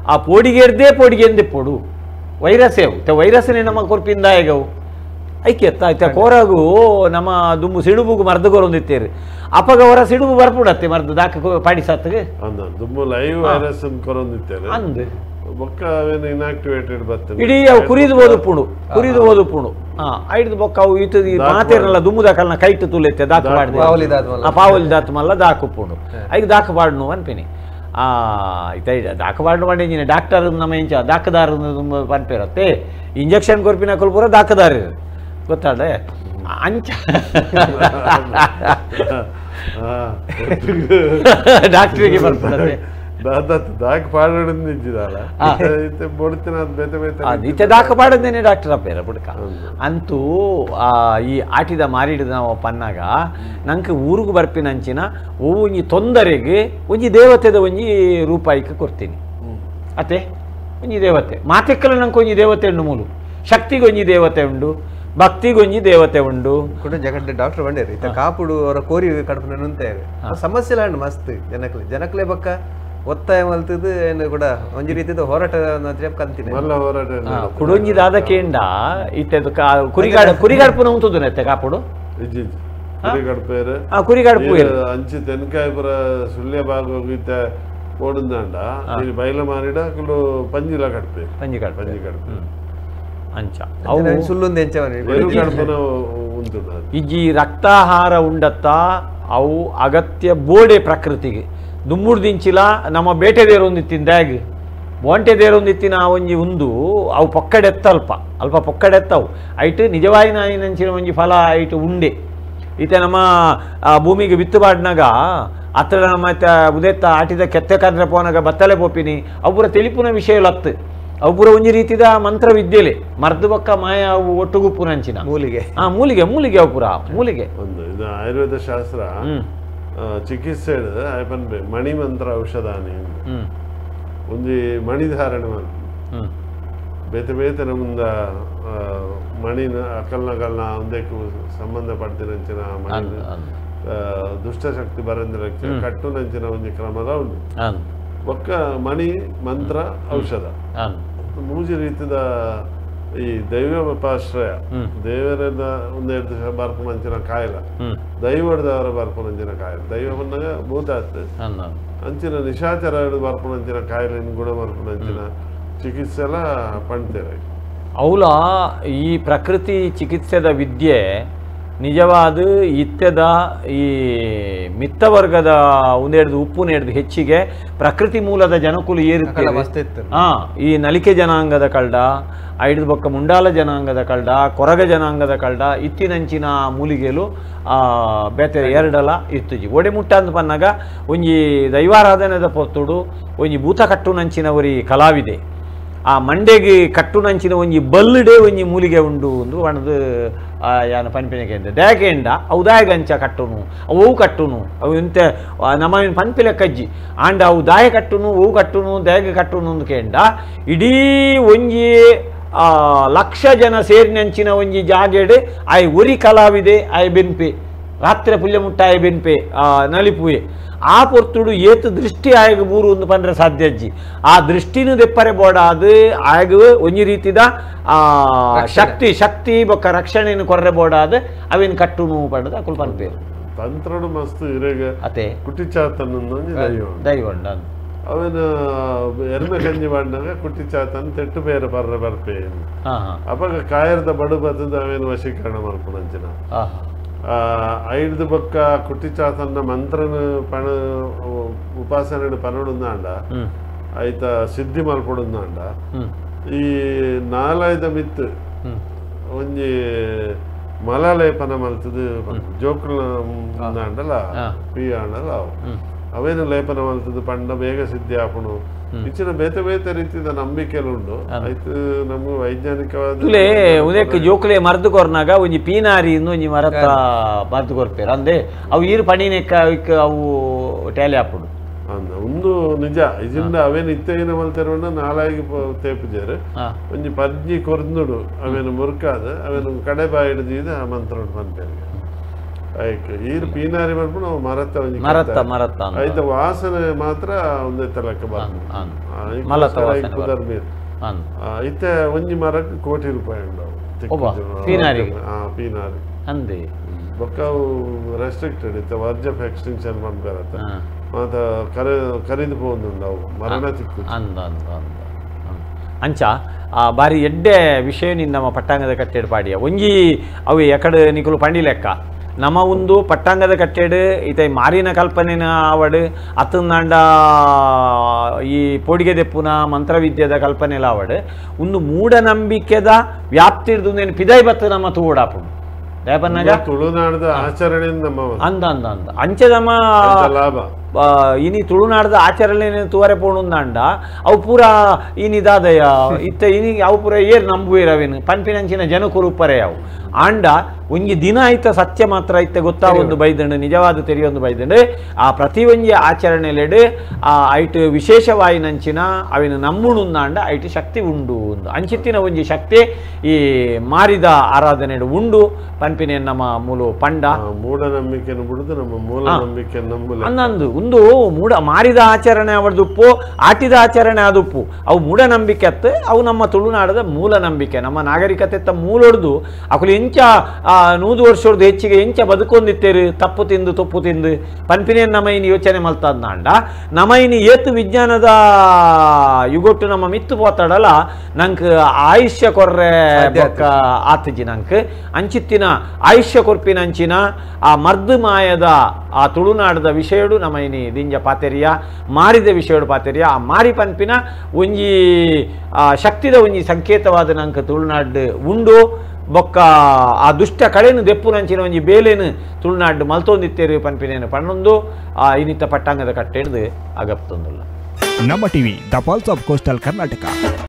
ಆ ಪೋಡಿಗೆರ್ದೇ ಪೋಡಿಗೆಂದೆ ಪೊಡು ವೈರಸ್ ಅವು ವೈರಸ್ನೇ ನಮ್ಮ ಕೊರ್ಪಿಂದ ಹೇಗವು ಐಕೆ ಆಯ್ತಾ ಕೋರಗು ನಮ್ಮ ದುಂಬು ಸಿಡುಬುಗು ಮರ್ದು ಕೊರೊಂದಿತ್ತೇರು ಅಪಗ ಅವರ ಸಿಡುಬು ಬರ್ಪುಡತ್ತೆ ಮರ್ದು ದಾಕ ಪಾಡಿಸತ್ತಿಗೆ ದುಂಬು ಲೈವ್ ವೈರಸ್ ಕೊರೊಂದಿತ್ತೇರು ಅಂದ್ ಬೊಕ್ಕ ಅವೇನು ಇನ್ಆಕ್ಟಿವೇಟೆಡ್ ಬರ್ತದೆ ಇಡೀ ಅವು ಕುರಿದು ಓದುಪುಣು ಕುರಿದು ಓದುಪುಣು ಐಡ್ದು ಬೊಕ್ಕ ಅವು ಇತ್ತು ಮಾತೇರಲ್ಲ ದುಮ್ಮುದ ಕಲ್ನ ಕೈಟು ತುಲೆತ್ತೆ ದಾಕು ಪಾಡ್ದೆ ಪಾವಲಿ ದಾತು ಮಲ್ಲ ದಾಕುಪುಣು ಐಕ್ ದಾಕು ಪಾಡ್ನು ಅನ್ಪಿನಿ ದಾಕು ಪಾಡ್ನು ಮಾಡಿ ಡಾಕ್ಟರ್ ನಮ್ಮ ಇಂಚ ದಾಕದಾರ ಪನ್ಪೇರತ್ತೆ ಇಂಜೆಕ್ಷನ್ ಕೊರ್ಪಿನ ಪೂರ ದಾಕದಾರ ಗೊತ್ತಾಡೆ ಅಂಚ ಡಾಕ್ಟರಿಗೆ ಬರ್ಪುಡತ್ತೆ ದಾಕ್ ಪಾಡೋದು ಇತ್ತೆ ದಾಕ ಪಾಡೋದೇನೆ ಡಾಕ್ಟರ್ ಅಪ್ಪೇರ ಬುಡ್ಕ ಅಂತೂ ಈ ಆಟಿದ ಮಾರಿಡಿದ ನಾವು ಪನ್ನಾಗ ನಂಗೆ ಊರಿಗೆ ಬರ್ಪಿನಂಚಿನ ಒಂಜಿ ತೊಂದರೆಗೆ ಒಂಜಿ ದೇವತೆದ ಒಂಜಿ ರೂಪಾಯಿಗೆ ಕೊಡ್ತೀನಿ ಅತ್ತೆ ಒಂಜಿ ದೇವತೆ ಮಾತೆಕ್ಕಲ ನಂಗೆ ಒಂಜಿ ದೇವತೆ ಉಂಡು ಮೂಲು ಶಕ್ತಿಗೊಂಜಿ ದೇವತೆ ಉಂಡು ಭಕ್ತಿಗೊಂಜಿ ದೇವತೆ ಉಂಡು ಕೂಡ ಜಗಡ್ಡೆ ಡಾಕ್ಟರ್ ಬಂಡೇರಿ ಇತ್ತ ಕಾಪುಡು ಅವರ ಕೋರಿ ಕಡಪನ ನುಂತೆ ಸಮಸ್ಯೆ ಉಂಡು ಮಸ್ತ್ ಜನಕ್ಲೆ ಜನಕ್ಲೆ ಬಕ್ಕ ಒತ್ತಾಯ ಮಲ್ತದ್ದು ಏನು ಕೂಡ ಒಂಜಿ ರೀತಿದ ಹೋರಾಟ ಕಂತೀನಿ ಹೋರಾಟ ಕುಡೊಂಜಿ ದಾದ ಕೇಂಡ ಇತ್ತೆ ಕುರಿಗಾಡ ಕುರಿಗಾಡ್ಪುನ ಉಂಟುದು ನೆತ್ತೆ ಕಾಪುಡು ಕುರಿಗಾಡ್ಪು ಅಂಚಿ ತೆನ್ಕಾಯಿಪುರ ಸುಳ್ಯ ಭಾಗ ಹೋಗಿತ್ತ ಓಡುಂದಾಂಡ ಬೈಲ ಮಾರಿಡ ಪಂಜಿಲ ಕಡ್ಪೆ ಪಂಜಿ ಕಡ್ಪೆ ಪಂಜಿ ಕಡ್ಪೆ ಅಂಚ ಸುಲ್ಲೊಂದು ಇಜ್ಜಿ ರಕ್ತಾಹಾರ ಉಂಡತ್ತ ಅವು ಅಗತ್ಯ ಬೋಡೆ ಪ್ರಕೃತಿಗೆ ದುಮ್ಮುಡ್ದಿಂಚಿಲ ನಮ್ಮ ಬೇಟೆ ದೇರೊಂದಿತ್ತಿನ ದ್ಯಾಗ್ ಬೋಂಟೆ ದೇರೊಂದಿತ್ತಿನ ಆ ಒಂಜಿ ಉಂದು ಅವು ಪೊಕ್ಕಡೆತ್ತ ಅಲ್ಪ ಅಲ್ಪ ಪೊಕ್ಕಡೆತ್ತವು ಐಟ್ ನಿಜವಾಯಿನ ನಂಚಿನ ಒಂಜಿ ಫಲ ಐಟ್ ಉಂಡೆ ಇತ್ತೆ ನಮ್ಮ ಭೂಮಿಗೆ ಬಿತ್ತು ಬಾಡ್ನಾಗ ಅತ್ರ ನಮ್ಮ ಉದೆತ್ತ ಆಟಿದ ಕೆತ್ತೆ ಕದ್ರೆ ಪೋನಾಗ ಬತ್ತಲೆ ಪೋಪಿನಿ ಅವು ಪೂರ ತಿಳಿಪುನ ವಿಷಯ ಲತ್ತು ಅವು ಪೂರ ಒಂಜಿ ರೀತಿದ ಮಂತ್ರ ವಿದ್ಯೆಲೆ ಮರ್ದು ಬಕ್ಕ ಮಾಯ ಅವು ಒಟ್ಟುಗುಪ್ಪುನಂಚಿನ ಮೂಲಿಗೆ ಮೂಲಿಗೆ ಮೂಲಿಗೆ ಅವು ಪೂರ ಮೂಲಿಗೆ ಒಂದು ಇದು ಆಯುರ್ವೇದ ಶಾಸ್ತ್ರ ಚಿಕಿತ್ಸೆ ಮಣಿಮಂತ್ರ ಔಷಧಾನಿ ಒಂಜಿ ಮಣಿಧಾರಣೆ ಬೇತೆ ಬೇತೆ ನಮ್ಮದ ಮಣಿನ ಅಕಲ್ನ ಕಲ್ನ ಒಂದಕ್ಕೆ ಸಂಬಂಧಪಡ್ತಿನಂಚಿನ ಮಣಿ ದುಷ್ಟಶಕ್ತಿ ಬರಂದಿರ ಕಟ್ಟುನಂಚಿನ ಒಂಜಿ ಕ್ರಮದ ಉಂಟು ಬೊಕ್ಕ ಮಣಿ ಮಂತ್ರ ಔಷಧ ಮೂಜಿ ರೀತಿದ ಈ ದೈವ ಉಪಾಶ್ರಯ ದೇವರದ ಒಂದೆರಡು ಬರ್ಪುನಂಚಿನ ಕಾಯಿಲೆ ದೈವದವರ ಬರ್ಪುನಂಚಿನ ಕಾಯಿಲೆ ದೈವ ಬಂದಾಗ ಭೂತಾತ್ ಅಂಚಿನ ನಿಶಾಚರ ಬರ್ಪುನಂಚಿನ ಕಾಯಿಲೆ ಗುಣ ಬರ್ಪುನಂಚಿನ ಚಿಕಿತ್ಸೆ ಎಲ್ಲ ಪಣ್ತೇವೆ. ಅವಲ ಈ ಪ್ರಕೃತಿ ಚಿಕಿತ್ಸೆದ ವಿದ್ಯೆ ನಿಜವಾದ ಇತ್ಯದ ಈ ಮಿತ್ತವರ್ಗದ ಒಂದೆರಡು ಉಪ್ಪು ನೆಡ್ದು ಹೆಚ್ಚಿಗೆ ಪ್ರಕೃತಿ ಮೂಲದ ಜನಕುಲು ಏರುತ್ತೆ. ಈ ನಲಿಕೆ ಜನಾಂಗದ ಕಳ್ಡ, ಐದು ಬೊಕ್ಕ ಮುಂಡಾಲ ಜನಾಂಗದ ಕಳ್ಡ, ಕೊರಗ ಜನಾಂಗದ ಕಳ್ಡ ಇತ್ತಿನಂಚಿನ ಮೂಲಿಗೆಲು ಬೇತೆ ಎರಡಲ ಇತ್ತುಜಿ. ಒಡೆ ಮುಟ್ಟ ಅಂದ್ ಪನ್ನಾಗ ಒಂಜಿ ದೈವಾರಾಧನೆದ ಪೊತ್ತುಡು ಒಂಜಿ ಭೂತ ಕಟ್ಟುನಂಚಿನ ಒರಿ ಕಲಾವಿದೆ ಆ ಮಂಡೆಗೆ ಕಟ್ಟುನಂಚಿನ ಒಂಜಿ ಬಲ್ಲುಡೆ ಒಂಜಿ ಮೂಲಿಗೆ ಉಂಡು ಒಂದು ಒಣದು ಯಾನ ಪನ್ಪಿನಕ್ಕೆ ದಾಯಕೆಂಡ ಅವು ದಾಯಗಂಚ ಕಟ್ಟುನು ಅವು ಕಟ್ಟುನು ಅವು ಇಂತ ನಮ್ಮ ಪನ್ಪಿಲೆ ಕಜ್ಜಿ ಆಂಡ ಅವು ದಾಯ ಕಟ್ಟುನು ಅವು ಕಟ್ಟುನು ದಾಯಗೆ ಕಟ್ಟುನು ಅಂದ್ಕೇಂಡ ಇಡೀ ಒಂಜಿ ಲಕ್ಷ ಜನ ಸೇರಿನಂಚಿನ ಒಂಜಿ ಜಾಗೆಡೆ ಆಯ್ ಒರಿ ಕಲಾವಿದೆ ಆಯ್ ಬೆನ್ಪೆ ರಾತ್ರಿ ಪುಲ್ಯ ಮುಟ್ಟಾಯ ಬೆನ್ಪೆ ನಲಿಪುವೆ ಆ ಪೊರ್ತುಡು ಏತು ದೃಷ್ಟಿ ಆಯಗ ಬೂರು ಒಂದು ಪಂಡ್ರೆ ಸಾಧ್ಯ ಅಜ್ಜಿ ಆ ದೃಷ್ಟಿನೂ ದೆಪ್ಪರೆ ಬೋಡಾದು ಆಯಗ ಒಂಜಿ ರೀತಿದ ಶಕ್ತಿ ಶಕ್ತಿ ಬೊಕ್ಕ ರಕ್ಷಣೆಯನ್ನು ಕೊರ್ರೆ ಬೋಡಾದು ಅವೇನು ಕಟ್ಟುನು ಪಂಡದ ಅಕುಲು ಪನ್ಪೇರು ತಂತ್ರಡು ಮಸ್ತ್ ಇರೆಗ ಅತೆ ಕುಟಿಚಾತನ ದೈವ ಉಂಡ ಅವನ ಎರ್ಮೆ ಕಂಜಿ ಮಾಡಿದಾಗ ಕುಟ್ಟಿಚಾತನ ತೆಟ್ಟು ಬೇರೆ ಬರ್ರೆ ಬರ್ಪೆ ಅಪಗ ಕಾಯರ್ದ ಬಡು ಬತ್ತದ ಅವೇನು ವಶೀಕರಣ ಮಲ್ಪುನಂಚಿನ ಐದು ಬೊಕ್ಕ ಕುಟ್ಟಿಚಾತನ ಮಂತ್ರನ ಪಣ ಉಪಾಸನೆ ಪನಡುಂದಾಂಡ ಆಯ್ತ ಸಿದ್ಧಿ ಮಲ್ಪಡುಂದಾಂಡ ಈ ನಾಲೈದ ಮಿತ್ತು ಒಂಜಿ ಮಲಲೇಪನ ಮಲ್ತದ ಜೋಕುಲ ಆಂಡಲ ಪಿ ಆಂಡಲ ಅವೇನು ಲೇಪನ ಮಲ್ತದ ಪಂಡ ಬೇಗ ಸಿದ್ಧಿ ಆಪುಣು ಇಚ್ಚಿನ ಬೇತೆ ಬೇತೆ ರೀತಿಯ ನಂಬಿಕೆಲು ಉಂಡು ಆಯ್ತು ನಮ್ಗೆ ವೈಜ್ಞಾನಿಕವಾದ ತುಲೆ ಉದಕ್ಕೆ ಜೋಕುಲೆ ಮರ್ದು ಕೊರ್ನಾಗ ಒಂಜಿ ಪೀನಾರಿ ಒಂಜಿ ಮರತ ಮರ್ದು ಕೊರ್ಪೇರು ಅಂದೆ ಅವು ಈರು ಪಣಿನೆಕ್ಕ ಅವು ಟ್ಯಾಲಿ ಆಪುಡು ಅಂದ ಒಂದು ನಿಜ ಇಜಿಂದ ಅವೇನು ಇತ್ತೇನ ಮಲ್ತೆರವಣ್ಣ ನಾಲಾಗಿ ತೇಪುಜೇರು ಒಂಜಿ ಪಜ್ಜಿ ಕೊರ್ದುಡು ಅವೇನು ಮುರುಕಾದ ಅವೇನು ಕಡೆ ಬಾಯಿ ಹಿಡಿದು ಆ ಮಂತ್ರ ಪನ್ಪೇರು ಆಯ್ತು ಈರು ಪೀನಾರಿ ಮಾಡ್ಬಿಟ್ಟು ನಾವು ಮರತ್ತ ಒಂಜಿ ಮರತ್ತ ಮರತ್ತ ಆಯ್ತು ವಾಸನೆ ಮಾತ್ರ ಒಂದೇ ತಲಕ ಬರ್ತದೆ ಇತ್ತೆ ಒಂಜಿ ಮರಕ್ಕೆ ಕೋಟಿ ರೂಪಾಯಿ ಉಂಡವು. ಪೀನಾರಿ ಪೀನಾರಿ ಅಂದೆ ಬೊಕ್ಕ ರೆಸ್ಟ್ರಿಕ್ಟೆಡ್ ಇತ್ತ ವರ್ಜ್ ಆಫ್ ಎಕ್ಸ್ಟಿಂಕ್ಷನ್ ಪನ್ಪೆರತ್ತ ಮಾತ ಕರಿದು ಪೋಂದುಂಡು ಅವು ಮರಣ ತಿಕ್ಕು ಅಂದ ಅಂದ ಅಂದ ಅಂಚ ಆ ಬಾರಿ ಎಡ್ಡೆ ವಿಷಯ ನಿನ್ನ ನಮ್ಮ ಪಟ್ಟಾಂಗದ ಕಟ್ಟೆಡ್ ಪಾಡಿಯ ಒಂಜಿ ಅವು ಎಕಡೆ ನಿಕುಲು ಪಂಡಿ ಲೆಕ್ಕ ನಮ್ಮ ಒಂದು ಪಟ್ಟಾಂಗದ ಕಟ್ಟೆಡ್ ಇತ ಮಾರಿನ ಕಲ್ಪನೆನ ಆವಡ್ ಅತ್ತಂದಾಂಡ ಈ ಪೋಡಿಗೆ ದೆಪ್ಪುನ ಮಂತ್ರವಿದ್ಯೆದ ಕಲ್ಪನೆಲ ಆವಡ್ ಒಂದು ಮೂಢನಂಬಿಕೆದ ವ್ಯಾಪ್ತಿರ್ದು ಪಿದೈ ಬತ್ತು ನಮ್ಮ ತೂಡಾಪುಂಡು ದಯಪನ್ನಾಗ ತುಳುನಾಡದ ಆಚರಣೆ ನಮ್ಮ ಅಂದ ಅಂದ ಅಂದ ಅಂಚೆದಮ್ಮ ಲಾಭ ಇನಿ ತುಳುನಾಡದ ಆಚರಣೆ ತೂವರೆ ಪೋಣುಂದಾಂಡ ಅವು ಪೂರ ಇನಿದಾದಯ ಇತ್ತ ಇನಿ ಅವು ಪೂರ ಏರ್ ನಂಬುವೇರವೇನು ಪನ್ಪಿನಂಚಿನ ಜನಕುಲು ಉಪ್ಪರೆ ಅವು ಆಂಡ ಒಂಜಿ ದಿನ ಐತ ಸತ್ಯ ಮಾತ್ರ ಐತೆ ಗೊತ್ತಾ ಒಂದು ಬೈದಂಡು ನಿಜವಾದ ತೆರಿಯೊಂದು ಬೈದಂಡು ಆ ಪ್ರತಿ ಒಂಜಿ ಆಚರಣೆಲೆಡು ಆ ಐಟ್ ವಿಶೇಷವಾಯಿನಂಚಿನ ಅವಿನ ನಂಬುಣುಂದಾಂಡ ಐಟ್ ಶಕ್ತಿ ಉಂಡು ಒಂದು ಅಂಚಿತ್ತಿನ ಒಂಜಿ ಶಕ್ತಿ ಈ ಮಾರಿದ ಆರಾಧನೆ ಉಂಡು ಪನ್ಪಿನ ನಮ್ಮ ಮೂಲ ಪಂಡ ಮೂಢನಂಬಿಕೆಯನ್ನು ಬಿಡುದು ನಮ್ಮ ಮೂಲ ನಂಬಿಕೆ ನಂಬುಲೆ ಅಂದಂದು ಒಂದು ಮೂಢ ಮಾರಿದ ಆಚರಣೆ ಅವರದುಪ್ಪು ಆಟಿದ ಆಚರಣೆ ಆದುಪ್ಪು ಅವು ಮೂಢನಂಬಿಕೆ ಅತ್ತು ಅವು ನಮ್ಮ ತುಳುನಾಡದ ಮೂಲ ನಂಬಿಕೆ ನಮ್ಮ ನಾಗರಿಕತೆ ಮೂಲೊಡ್ದು ಅಕುಲು ಎಂಚ 100 ವರ್ಷದ ಹೆಚ್ಚಿಗೆ ಎಂಚ ಬದುಕೊಂದಿತ್ತೇರು ತಪ್ಪು ತಿಂದು ತೊಪ್ಪು ತಿಂದು ಪನ್ಪಿನೇ ನಮ್ಮ ಇನಿ ಯೋಚನೆ ಮಲ್ತದ್ನಾಂಡ ನಮ್ಮ ಇನಿ ಏತು ವಿಜ್ಞಾನದ ಯುಗೊಟ್ಟು ನಮ್ಮ ಮಿತ್ತು ಪೋತಾಡಲ್ಲ ನಂಗೆ ಆಯುಷ್ಯ ಕೊರ್ರೆ ಬೊಕ್ಕ ಆತಜಿ ನಂಗೆ ಅಂಚಿತ್ತಿನ ಆಯುಷ್ಯ ಕೊರ್ಪಿನ ಅಂಚಿನ ಆ ಮರ್ದು ಮಾಯದ ಆ ತುಳುನಾಡದ ವಿಷಯಡು ನಮ್ಮ ಇನಿ ದಿಂಜ ಪಾತೆರಿಯ ಮಾರಿದ ವಿಷಯಡು ಪಾತೆರಿಯ ಆ ಮಾರಿ ಪನ್ಪಿನ ಒಂಜಿ ಶಕ್ತಿದ ಒಂಜಿ ಸಂಕೇತವಾದ ನಂಗೆ ತುಳುನಾಡು ಉಂಡು ಬೊಕ್ಕ ಆ ದುಷ್ಟ ಕಳೆನು ದೆಪ್ಪುನಂಚಿನ ಒಂಜಿ ಬೇಲೇನು ತುಳುನಾಡು ಮಲ್ತೊಂದಿತ್ತೇರು ಪನ್ಪಿನೇನು ಪಣ್ಣೊಂದು ಆ ಇನ್ನಿತ್ತ ಪಟ್ಟಾಂಗದ ಕಟ್ಟೆಡ್ದು ಅಗಪ್ತೊಂದುಲ್ಲ. ನಮ್ಮ TV the pulse of coastal Karnataka.